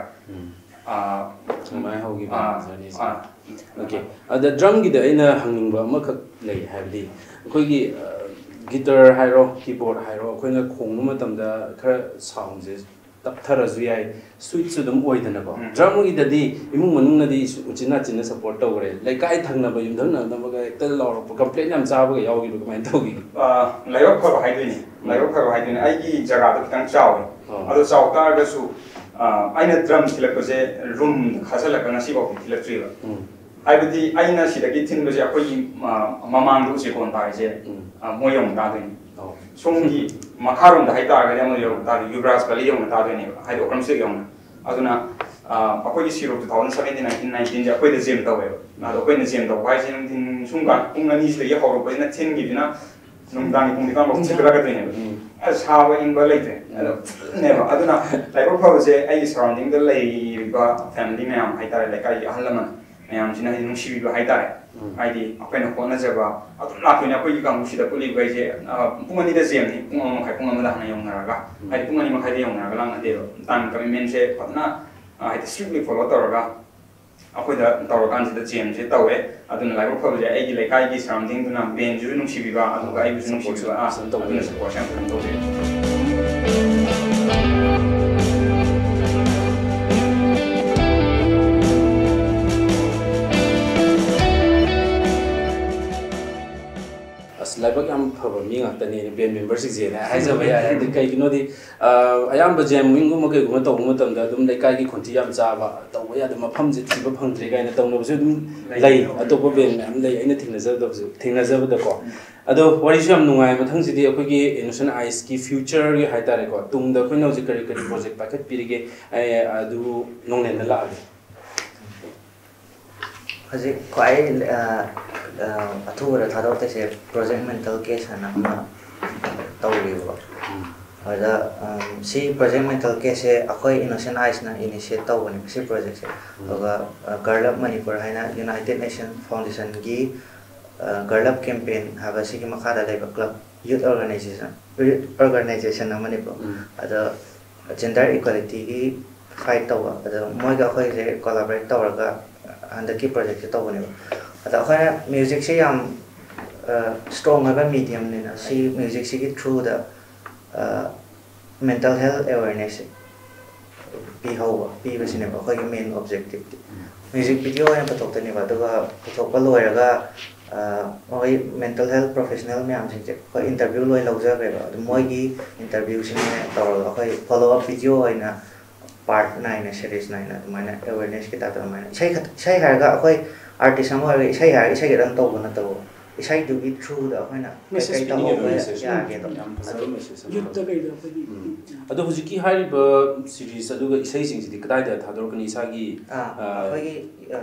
ꯁꯨꯃꯥꯏꯅ ꯍꯧꯈꯤꯕ ꯖꯔꯅꯤꯁꯦ꯫ ꯑꯣꯀꯦ, ꯑꯗ ꯗ꯭ꯔꯝꯒꯤꯗ ꯑꯩꯅ ꯍꯪꯅꯤꯡꯕ ꯑꯃꯈꯛ ꯂꯩ꯫ ꯍꯥꯏꯕꯗꯤ ꯑꯩꯈꯣꯏꯒꯤ ꯒꯤꯇꯔ ꯍꯥꯏꯔꯣ, ꯀꯤꯕꯣꯔꯗ ꯍꯥꯏꯔꯣ, ꯑꯩꯈꯣꯏꯅ ꯈꯣꯡꯕ ꯃꯇꯝꯗ ꯈꯔ ꯁꯥꯎꯟꯁꯦ ꯇꯞꯊꯔꯁꯨ ꯌꯥꯏ, ꯁ꯭ꯋꯤꯠꯁꯨ ꯑꯗꯨꯝ ꯑꯣꯏꯗꯅꯀꯣ꯫ ꯗ꯭ꯔꯝꯒꯤꯗꯗꯤ ꯏꯃꯨꯡ ꯃꯅꯨꯡꯅꯗꯤ ꯎꯆꯤꯟ ꯅꯥꯆꯤꯟꯅ ꯁꯞꯄꯣꯔꯠ ꯇꯧꯈ꯭ꯔꯦ, ꯂꯩꯀꯥꯏ ꯊꯪꯅꯕ ꯌꯨꯝꯊꯪꯅꯕꯒ ꯍꯦꯛꯇ ꯂꯥꯎꯔꯛꯄ, ꯀꯝꯄ꯭ꯂꯦꯟ ꯌꯥꯝ ꯆꯥꯕꯒ ꯌꯥꯎꯈꯤꯕ, ꯀꯃꯥꯏꯅ ꯇꯧꯈꯤꯒꯦ? ꯂꯥꯏꯕꯛ ꯐꯕ ꯍꯥꯏꯗꯣꯏꯅꯦ꯫ ꯂꯥꯏꯕꯛ ꯐꯕ ꯍꯥꯏꯗꯣꯏꯅꯦ꯫ ꯑꯩꯒꯤ ꯖꯒꯥꯗꯣ ꯈꯤꯇꯪ ꯆꯥꯎꯋꯦ꯫ ꯑꯗꯣ ꯆꯥꯎ ꯇꯥꯔꯒꯁꯨ ꯑꯩꯅ ꯗ꯭ꯔꯝ ꯊꯤꯜꯂꯛꯄꯁꯦ ꯔꯨꯝꯗ ꯈꯥꯖꯤꯜꯂꯒ ꯉꯁꯤꯐꯥꯎꯗꯤ ꯊꯤꯜꯂꯛꯇ꯭ꯔꯤꯕ꯫ ꯍꯥꯏꯕꯗꯤ ꯑꯩꯅ ꯁꯤꯗꯒꯤ ꯊꯤꯟꯕꯁꯦ ꯑꯩꯈꯣꯏꯒꯤ ꯃꯃꯥꯡꯗ ꯎꯆꯦꯛꯀꯣꯟ ꯇꯥꯔꯤꯁꯦ ꯃꯣꯏ ꯌꯧꯅ ꯇꯥꯗꯣꯏꯅꯤ꯫ ꯁꯣꯝꯒꯤ ꯃꯈꯥꯔꯣꯝꯗ ꯍꯥꯏꯇꯥꯔꯒꯗꯤ ꯑꯃꯨꯛ ꯌꯧꯅ ꯇꯥꯗꯣꯏꯅꯤ, ꯌꯨꯕꯔꯥꯖ ꯚꯦꯂꯤ ꯌꯧꯅ ꯇꯥꯗꯣꯏꯅꯦꯕ, ꯍꯥꯏꯗꯤ ꯑꯣꯀ꯭ꯔꯝ ꯁ꯭ꯇ꯭ꯔꯤꯠ ꯌꯧꯅ꯫ ꯑꯗꯨꯅ ꯑꯩꯈꯣꯏꯒꯤ ꯁꯤꯔꯣꯛ two thousand seventeen nineteen nineteenꯁꯦ ꯑꯩꯈꯣꯏꯗ ꯖꯦꯝ ꯇꯧꯋꯦꯕ꯫ ꯑꯗꯣ ꯑꯩꯈꯣꯏꯅ ꯖꯦꯝ ꯇꯧꯕ ꯍꯥꯏꯁꯦ ꯅꯨꯡꯊꯤꯟ ꯁꯨꯝ ꯀꯥꯟ ꯄꯨꯡ ꯑꯅꯤꯁꯤꯗꯒꯤ ꯍꯧꯔꯛꯄꯁꯤꯅ ꯊꯤꯟꯈꯤꯕꯁꯤꯅ ꯅꯨꯡꯗꯥꯡꯒꯤ ꯄꯨꯡ ꯅꯤꯄꯥꯟ ꯐꯥꯎ ꯊꯤꯜꯂꯛꯀꯗꯣꯏꯅꯦꯕ꯫ ꯑꯁ, ꯁꯥꯕ ꯏꯪꯕ ꯂꯩꯇ꯭ꯔꯦ꯫ ꯑꯗꯣ ꯐꯖꯅꯦꯕ꯫ ꯑꯗꯨꯅ ꯂꯥꯏꯕꯛ ꯐꯕꯁꯦ ꯑꯩꯒꯤ ꯁꯔꯥꯎꯟꯗꯤꯡꯗ ꯂꯩꯔꯤꯕ ꯐꯦꯃꯤꯂꯤ ꯃꯌꯥꯝ ꯍꯥꯏꯇꯥꯔꯦ, ꯂꯩꯀꯥꯏꯒꯤ ꯑꯍꯜ ꯂꯃꯟ ꯃꯌꯥꯝꯁꯤꯅ ꯍꯥꯏꯗꯤ ꯅꯨꯡꯁꯤꯕꯤꯕ ꯍꯥꯏꯇꯥꯔꯦ꯫ ꯍꯥꯏꯗꯤ ꯑꯩꯈꯣꯏꯅ ꯍꯣꯠꯅꯖꯕ ꯑꯗꯨꯝ ꯂꯥꯛꯇꯣꯏꯅꯦ꯫ ꯑꯩꯈꯣꯏꯒꯤ ꯀꯥꯡꯕꯨꯁꯤꯗ ꯄꯨꯜꯂꯤꯕꯈꯩꯁꯦ ꯄꯨꯡ ꯑꯅꯤꯗ ꯖꯦꯝꯅꯤ, ꯄꯨꯡ ꯑꯃ ꯃꯈꯥꯏ, ꯄꯨꯡ ꯑꯃꯗ ꯍꯥꯟꯅ ꯌꯧꯅꯔꯒ, ꯍꯥꯏꯗꯤ ꯄꯨꯡ ꯑꯅꯤ ꯃꯈꯥꯏꯗ ꯌꯧꯅꯔꯒ ꯂꯥꯛꯅꯗꯦꯕ꯫ ꯇꯥꯏꯝ ꯀꯃꯤꯠꯃꯦꯟꯁꯦ ꯐꯖꯅ ꯍꯥꯏꯗꯤ ꯁ꯭ꯇ꯭ꯔꯤꯛꯂꯤ ꯐꯣꯂꯣ ꯇꯧꯔꯒ ꯑꯩꯈꯣꯏꯗ ꯇꯧꯔꯀꯥꯟꯁꯤꯗ ꯖꯦꯝꯁꯦ ꯇꯧꯋꯦ꯫ ꯑꯗꯨꯅ ꯂꯥꯏꯕꯛ ꯐꯕꯁꯦ ꯑꯩꯒꯤ ꯂꯩꯀꯥꯏꯒꯤ ꯁꯔꯥꯎꯟꯗꯤꯡꯗꯨꯅ ꯕꯦꯟꯁꯤꯁꯨ ꯅꯨꯡꯁꯤꯕꯤꯕ, ꯑꯗꯨꯒ ꯑꯩꯕꯨꯁꯨ ꯅꯨꯡꯁꯤꯕꯤꯕ, ꯑꯥ, ꯐꯖꯅ ꯇꯧꯕꯤꯌꯦ꯫ ꯑꯗꯨꯅ ꯁꯄꯣꯔꯠꯁꯦ ꯌꯥꯝ ꯐꯖꯅ ꯇꯧꯕꯤꯌꯦ꯫ ꯑꯁ, ꯂꯥꯏꯕꯛ ꯌꯥꯝ ꯐꯕ ꯃꯤ ꯉꯥꯛꯇꯅꯦ ꯕꯦꯟ ꯃꯦꯝꯕꯔꯁꯤꯡꯁꯦꯅ ꯍꯥꯏꯖꯕ ꯌꯥꯏ꯫ ꯍꯥꯏꯗꯤ ꯀꯩꯒꯤꯅꯣꯗꯤ, ꯑ, ꯑꯌꯥꯝꯕ ꯖꯦꯝ ꯋꯤꯡꯒꯨꯝꯕ ꯀꯩꯒꯨꯝꯕ ꯇꯧꯕ ꯃꯇꯝꯗ ꯑꯗꯨꯝ ꯂꯩꯀꯥꯏꯒꯤ ꯈꯣꯟꯊꯤ ꯌꯥꯝ ꯆꯥꯕ, ꯇꯧꯕ ꯌꯥꯗꯕ ꯃꯐꯝꯁꯦ ꯊꯤꯕ ꯐꯪꯗ꯭ꯔꯦ ꯀꯥꯏꯅ ꯇꯧꯅꯕꯁꯨ ꯑꯗꯨꯝ ꯂꯩ꯫ ꯂꯩ꯫ ꯑꯇꯣꯞꯄ ꯕꯦꯟ ꯃꯌꯥꯝ ꯂꯩ ꯑꯩꯅ ꯊꯦꯡꯅꯖꯗꯕꯁꯨ, ꯊꯦꯡꯅꯖꯕꯗꯀꯣ꯫ ꯑꯗꯣ ꯋꯥꯔꯤꯁꯨ ꯌꯥꯝ ꯅꯨꯡꯉꯥꯏ꯫ ꯃꯊꯪꯁꯤꯗꯤ ꯑꯩꯈꯣꯏꯒꯤ ꯏꯅꯣꯁꯦꯟ ꯑꯥꯏꯁꯀꯤ ꯐ꯭ꯌꯨꯆꯔꯒꯤ ꯍꯥꯏꯇꯥꯔꯦꯀꯣ, ꯇꯨꯡꯗ ꯑꯩꯈꯣꯏꯅ ꯍꯧꯖꯤꯛ ꯀꯔꯤ ꯀꯔꯤ ꯄ꯭ꯔꯣꯖꯦꯛ ꯄꯥꯏꯈꯠꯄꯤꯔꯤꯒꯦ, ꯑꯩ ꯑꯗꯨ ꯅꯣꯡꯅꯦꯟꯗ ꯂꯥꯛꯑꯒꯦ꯫ ꯍꯧꯖꯤꯛ ꯈ꯭ꯋꯥꯏ, ꯑ, ꯑ, ꯑꯊꯨꯕꯗ ꯊꯥꯗꯣꯔꯛꯇꯣꯏꯁꯦ ꯄ꯭ꯔꯣꯖꯦꯛ ꯃꯦꯟꯇꯜ ꯀꯦꯁ ꯍꯥꯏꯅ ꯑꯃ ꯇꯧꯔꯤꯕꯀꯣ꯫ ꯎꯝ꯫ ꯑꯗꯨꯗ, ꯑꯝ, ꯁꯤ ꯄ꯭ꯔꯣꯖꯦꯛ ꯃꯦꯟꯇꯜ ꯀꯦꯁꯁꯦ ꯑꯩꯈꯣꯏ ꯏꯅꯣꯁꯦꯟ ꯑꯥꯏꯁꯅ ꯏꯅꯤꯁꯤꯌꯦꯠ ꯇꯧꯕꯅꯦꯕ ꯁꯤ ꯄ꯭ꯔꯣꯖꯦꯛꯁꯦ꯫ ꯎꯝ꯫ ꯑꯗꯨꯒ, ꯑ, ꯒꯔꯜ ꯑꯞ ꯃꯅꯤꯄꯨꯔ ꯍꯥꯏꯅ ꯌꯨꯅꯥꯏꯇꯦꯠ ꯅꯦꯁꯟ ꯐꯥꯎꯟꯗꯦꯁꯟꯒꯤ, ꯑ, ꯒꯔꯜ ꯑꯞ ꯀꯦꯝꯄꯦꯟ ꯍꯥꯏꯕ ꯁꯤꯒꯤ ꯃꯈꯥꯗ ꯂꯩꯕ ꯀ꯭ꯂꯕ, ꯌꯨꯠ ꯑꯣꯔꯒꯅꯥꯏꯖꯦꯁꯟ, ꯌꯨꯠ ꯑꯣꯔꯒꯅꯥꯏꯖꯦꯁꯟ ꯑꯃꯅꯦꯕ꯫ ꯎꯝ꯫ ꯑꯗꯣ ꯖꯦꯟꯗꯔ ꯏꯀ꯭ꯋꯦꯂꯤꯇꯤꯒꯤ ꯐꯥꯏꯠ ꯇꯧꯕ, ꯑꯗꯣ ꯃꯣꯏꯒ ꯑꯩꯈꯣꯏꯁꯦ ꯀꯣꯂꯥꯕꯣꯔꯦꯠ ꯇꯧꯔꯒ ꯍꯟꯗꯛꯀꯤ ꯄ꯭ꯔꯣꯖꯦꯛꯁꯦ ꯇꯧꯕꯅꯦꯕ꯫ ꯑꯗꯣ ꯑꯩꯈꯣꯏꯅ ꯃ꯭ꯌꯨꯖꯤꯛꯁꯦ ꯌꯥꯝ, ꯑ, ꯁ꯭ꯇꯔꯣꯡ ꯑꯣꯏꯕ ꯃꯤꯗꯤꯌꯝꯅꯤꯅ ꯁꯤ ꯃ꯭ꯌꯨꯖꯤꯛꯁꯤꯒꯤ ꯊ꯭ꯔꯨꯗ, ꯑ, ꯃꯦꯟꯇꯜ ꯍꯦꯜꯊ ꯑꯦꯋꯦꯔꯅꯦꯁꯁꯦ ꯄꯤꯍꯧꯕ, ꯄꯤꯕꯁꯤꯅꯦꯕ ꯑꯩꯈꯣꯏꯒꯤ ꯃꯦꯟ ꯑꯣꯕꯖꯦꯛꯇꯤꯞꯇꯤ꯫ ꯃ꯭ꯌꯨꯖꯤꯛ ꯚꯤꯗꯤꯑꯣ ꯑꯣꯏꯅ ꯄꯨꯊꯣꯛꯇꯣꯏꯅꯦꯕ, ꯑꯗꯨꯒ ꯄꯨꯊꯣꯛꯄ ꯂꯣꯏꯔꯒ, ꯑ, ꯃꯣꯏ ꯃꯦꯟꯇꯜ ꯍꯦꯜꯊ ꯄ꯭ꯔꯣꯐꯦꯁꯅꯦꯜ ꯃꯌꯥꯝꯁꯤꯡꯁꯦ ꯑꯩꯈꯣꯏ ꯏꯟꯇꯔꯚ꯭ꯌꯨ ꯂꯣꯏ ꯂꯧꯖꯈ꯭ꯔꯦꯕ꯫ ꯑꯗꯨ ꯃꯣꯏꯒꯤ ꯏꯟꯇꯔꯚ꯭ꯌꯨꯁꯤꯡꯁꯦ ꯇꯧꯔꯒ ꯑꯩꯈꯣꯏ ꯐꯣꯂꯣ ꯑꯞ ꯚꯤꯗꯤꯑꯣ ꯑꯣꯏꯅ ꯄꯥꯔꯠ ꯅꯥꯏꯅ, ꯁꯦꯔꯤꯁ ꯅꯥꯏꯅ ꯑꯗꯨꯃꯥꯏꯅ ꯑꯦꯋꯦꯔꯅꯦꯁꯀꯤ ꯇꯥꯏꯞꯇ ꯑꯗꯨꯃꯥꯏꯅ ꯏꯁꯩ ꯈꯛ-, ꯏꯁꯩ ꯍꯥꯏꯔꯒ ꯑꯩꯈꯣꯏ ꯑꯥꯔꯇꯤꯁ ꯑꯃ ꯑꯣꯏꯔꯒ ꯏꯁꯩ ꯍꯥꯏꯔꯒ ꯏꯁꯩ ꯈꯛꯇꯪ ꯇꯧꯕ ꯅꯠꯇꯕ, ꯏꯁꯩꯗꯨꯒꯤ ꯊ꯭ꯔꯨꯗ ꯑꯩꯈꯣꯏꯅ ꯀꯩ ꯃꯦꯁꯦꯖ ꯀꯩ ꯄꯤꯅꯤꯡꯉꯦ ꯇꯧꯍꯧꯕ ꯃꯦꯁꯦꯖ꯫ ꯌꯥꯒꯦꯗꯣ ꯌꯥꯝ ꯐꯖꯕ ꯑꯗꯨ ꯃꯦꯁꯦꯖ ꯑꯃ ꯌꯨꯠꯇ ꯊꯝꯕꯤꯌꯦ꯫ ꯀꯩꯗ ꯑꯩꯈꯣꯏꯒꯤ ꯎꯝ꯫ ꯑꯗꯣ ꯍꯧꯖꯤꯛꯀꯤ ꯍꯥꯏꯔꯤꯕ ꯁꯤꯔꯤꯁ ꯑꯗꯨꯒ ꯏꯁꯩꯁꯤꯡꯁꯤꯗꯤ ꯀꯗꯥꯏꯗ ꯊꯥꯗꯣꯔꯛꯀꯅꯤ? ꯏꯁꯥꯒꯤ, ꯑꯥ, ꯑ, ꯑꯩꯈꯣꯏꯒꯤ, ꯑ,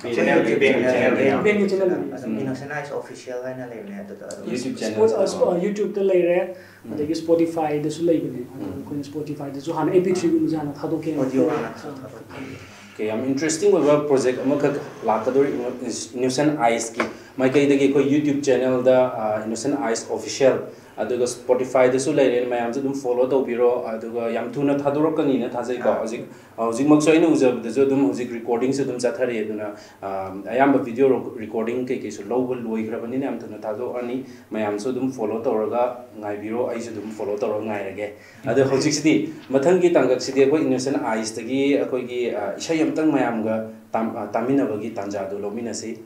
ꯕꯦꯟꯒꯤ ꯆꯦꯅꯦꯜ, ꯕꯦꯟꯒꯤ ꯆꯦꯅꯦꯜ ꯆꯦꯅꯦꯜ ꯂꯩꯌꯦ꯫ ꯂꯩꯌꯦ꯫ ꯕꯦꯟꯒꯤ ꯆꯦꯅꯦꯜ ꯂꯩꯌꯦ꯫ ꯑꯗꯨꯝ ꯎꯝ꯫ ꯏꯅꯣꯁꯦꯟ ꯑꯥꯏꯁ ꯑꯣꯐꯤꯁꯤꯌꯦꯜ ꯍꯥꯏꯅ ꯂꯩꯕꯅꯦ ꯑꯗꯨꯗ ꯑꯗꯨꯝ ꯌꯨꯇ꯭ꯌꯨꯕ ꯆꯦꯅꯦꯜ ꯁ꯭ꯄꯣ-, ꯑ, ꯁ꯭ꯄꯣ-, ꯌꯨꯇ꯭ꯌꯨꯕꯇ ꯂꯩꯔꯦ, ꯎꯝ꯫ ꯑꯗꯒꯤ ꯁ꯭ꯄꯣꯇꯤꯐꯥꯏꯗꯁꯨ ꯂꯩꯕꯅꯦ꯫ ꯑꯗꯣ ꯎꯝ꯫ ꯑꯩꯈꯣꯏꯅ ꯁ꯭ꯄꯣꯇꯤꯐꯥꯏꯗꯁꯨ ꯍꯥꯟꯅ ꯑꯦꯝ ꯄꯤ ꯊ꯭ꯔꯤꯒꯨꯝꯕꯁꯦ ꯍꯥꯟꯅ ꯊꯥꯗꯣꯛꯀꯦꯅ ꯑꯣꯗꯤꯑꯣ ꯈꯜꯂꯦ꯫ ꯍꯥꯟꯅ ꯑꯥ꯫ ꯊꯥꯗꯣꯛꯀꯦ꯫ ꯑꯣꯀꯦ, ꯌꯥꯝ ꯏꯟꯇꯔꯦꯁꯇꯤꯡ ꯑꯣꯏꯕ ꯄ꯭ꯔꯣꯖꯦꯛ ꯑꯃꯈꯛ ꯂꯥꯛꯀꯗꯧꯔꯤ, ꯏꯅꯣꯁꯦꯟ ꯑꯥꯏꯁꯀꯤ ꯃꯥꯏꯀꯩꯗꯒꯤ ꯑꯩꯈꯣꯏ ꯌꯨꯇ꯭ꯌꯨꯕ ꯆꯦꯅꯦꯜꯗ, ꯑ, ꯏꯅꯣꯁꯦꯟ ꯑꯥꯏꯁ ꯑꯣꯐꯤꯁꯤꯌꯦꯜ ꯑꯗꯨꯒ Spotifyꯗꯁꯨ ꯂꯩꯔꯦ, ꯃꯌꯥꯝꯁꯨ ꯑꯗꯨꯝ follow ꯇꯧꯕꯤꯔꯣ꯫ ꯑꯗꯨꯒ ꯌꯥꯝ ꯊꯨꯅ ꯊꯥꯗꯣꯔꯛꯀꯅꯤꯅ ꯊꯥꯖꯩꯀꯣ꯫ ꯍꯧꯖꯤꯛ, ꯍꯧꯖꯤꯛꯃꯛꯁꯨ ꯑꯩꯅ ꯎꯖꯕꯗꯁꯨ ꯑꯗꯨꯝ ꯍꯧꯖꯤꯛ recordingꯁꯨ ꯑꯗꯨꯝ ꯆꯠꯊꯔꯤ꯫ ꯑꯗꯨꯅ, ꯑ, ꯑꯌꯥꯝꯕ video recording ꯀꯩꯀꯩꯁꯨ ꯂꯧꯕ ꯂꯣꯏꯈ꯭ꯔꯕꯅꯤꯅ ꯌꯥꯝ ꯊꯨꯅ ꯊꯥꯗꯣꯛꯑꯅꯤ꯫ ꯃꯌꯥꯝꯁꯨ ꯑꯗꯨꯝ follow ꯇꯧꯔꯒ ꯉꯥꯏꯕꯤꯔꯣ, ꯑꯩꯁꯨ ꯑꯗꯨꯝ follow ꯇꯧꯔꯒ ꯉꯥꯏꯔꯒꯦ꯫ ꯑꯗꯣ ꯍꯧꯖꯤꯛꯁꯤꯗꯤ, ꯃꯊꯪꯒꯤ ꯇꯥꯡꯀꯛꯁꯤꯗꯤ ꯑꯩꯈꯣꯏ Innocent Eyesꯇꯒꯤ ꯑꯩꯈꯣꯏꯒꯤ, ꯑ, ꯏꯁꯩ ꯑꯃꯇꯪ ꯃꯌꯥꯝꯒ ꯇꯥꯝ-, ꯑ, ꯇꯥꯃꯤꯟꯅꯕꯒꯤ ꯇꯥꯟꯖꯥꯗꯨ ꯂꯧꯃꯤꯟꯅꯁꯤ꯫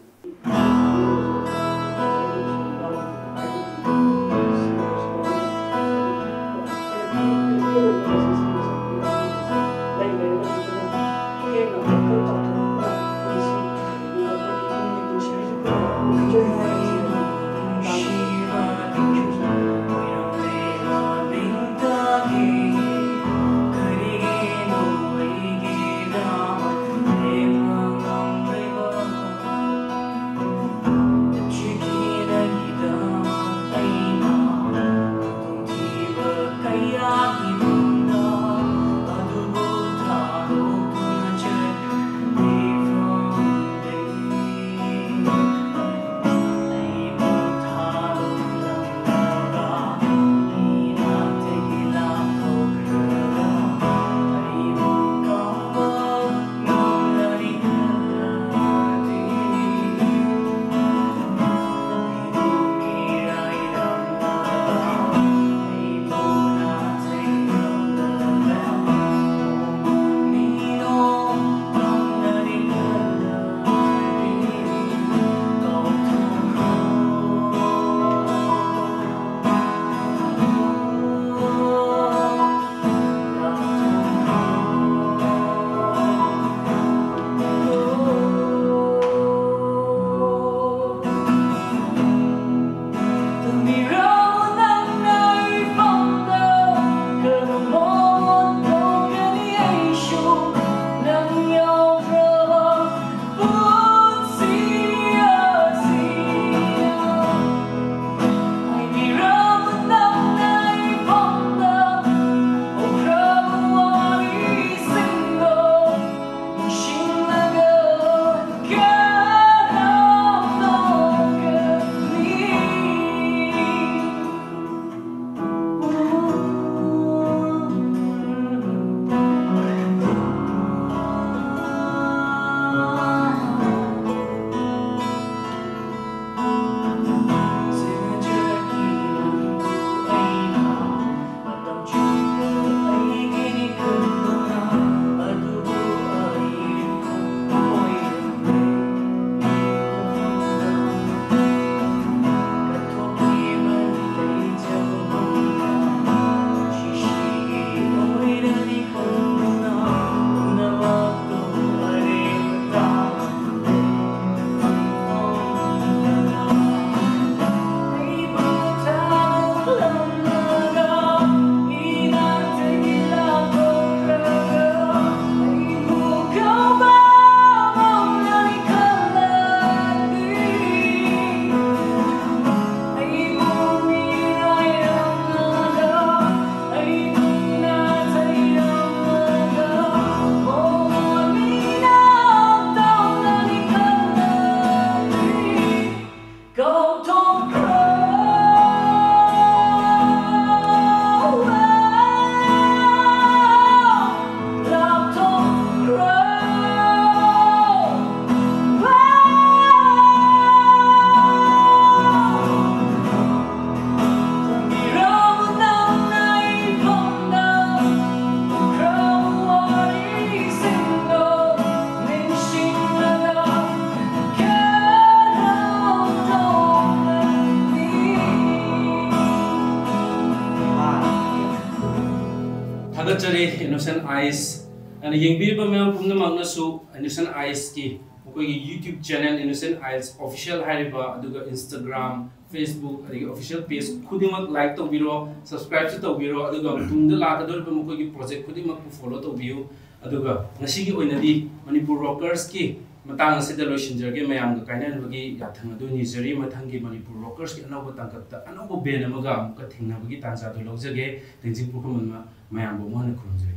Innocent Eyes ꯑꯅ ꯌꯦꯡꯕꯤꯔꯤꯕ ꯃꯌꯥꯝ ꯄꯨꯝꯅꯃꯛꯅꯁꯨ Innocent Eyes ꯀꯤ ꯃꯈꯣꯏꯒꯤ YouTube channel Innocent Eyes Official ꯍꯥꯏꯔꯤꯕ, ꯑꯗꯨꯒ Instagram, Facebook, ꯑꯗꯒꯤ official page ꯈꯨꯗꯤꯡꯃꯛ like ꯇꯧꯕꯤꯔꯣ, subscribe ꯁꯨ ꯇꯧꯕꯤꯔꯣ, ꯑꯗꯨꯒ ꯇꯨꯡꯗ ꯂꯥꯛꯀꯗꯧꯔꯤꯕ ꯃꯈꯣꯏꯒꯤ project ꯈꯨꯗꯤꯡꯃꯛꯄꯨ follow ꯇꯧꯕꯤꯌꯨ꯫ ꯑꯗꯨꯒ ꯉꯁꯤꯒꯤ ꯑꯣꯏꯅꯗꯤ ꯃꯅꯤꯄꯨꯔ rockers ꯀꯤ ꯃꯇꯥꯡ ꯑꯁꯤꯗ ꯂꯣꯏꯁꯤꯟꯖꯔꯒꯦ꯫ ꯃꯌꯥꯝꯒ ꯀꯥꯏꯅꯅꯕꯒꯤ ꯌꯥꯊꯪ ꯑꯗꯨ ꯅꯤꯖꯔꯤ꯫ ꯃꯊꯪꯒꯤ ꯃꯅꯤꯄꯨꯔ rockers ꯀꯤ ꯑꯅꯧꯕ ꯇꯥꯡꯀꯛꯇ ꯑꯅꯧꯕ band ꯑꯃꯒ ꯑꯃꯨꯛꯀ ꯊꯦꯡꯅꯕꯒꯤ ꯇꯥꯟꯖꯥꯗꯨ ꯂꯧꯖꯒꯦ꯫ ꯂꯦꯡꯖꯤꯡ ꯄꯨꯈ꯭ꯔꯝꯕ ꯃꯌꯥꯝꯕꯨ ꯑꯃꯨꯛ ꯍꯟꯅ ꯈꯨꯔꯨꯝꯖꯔꯤ꯫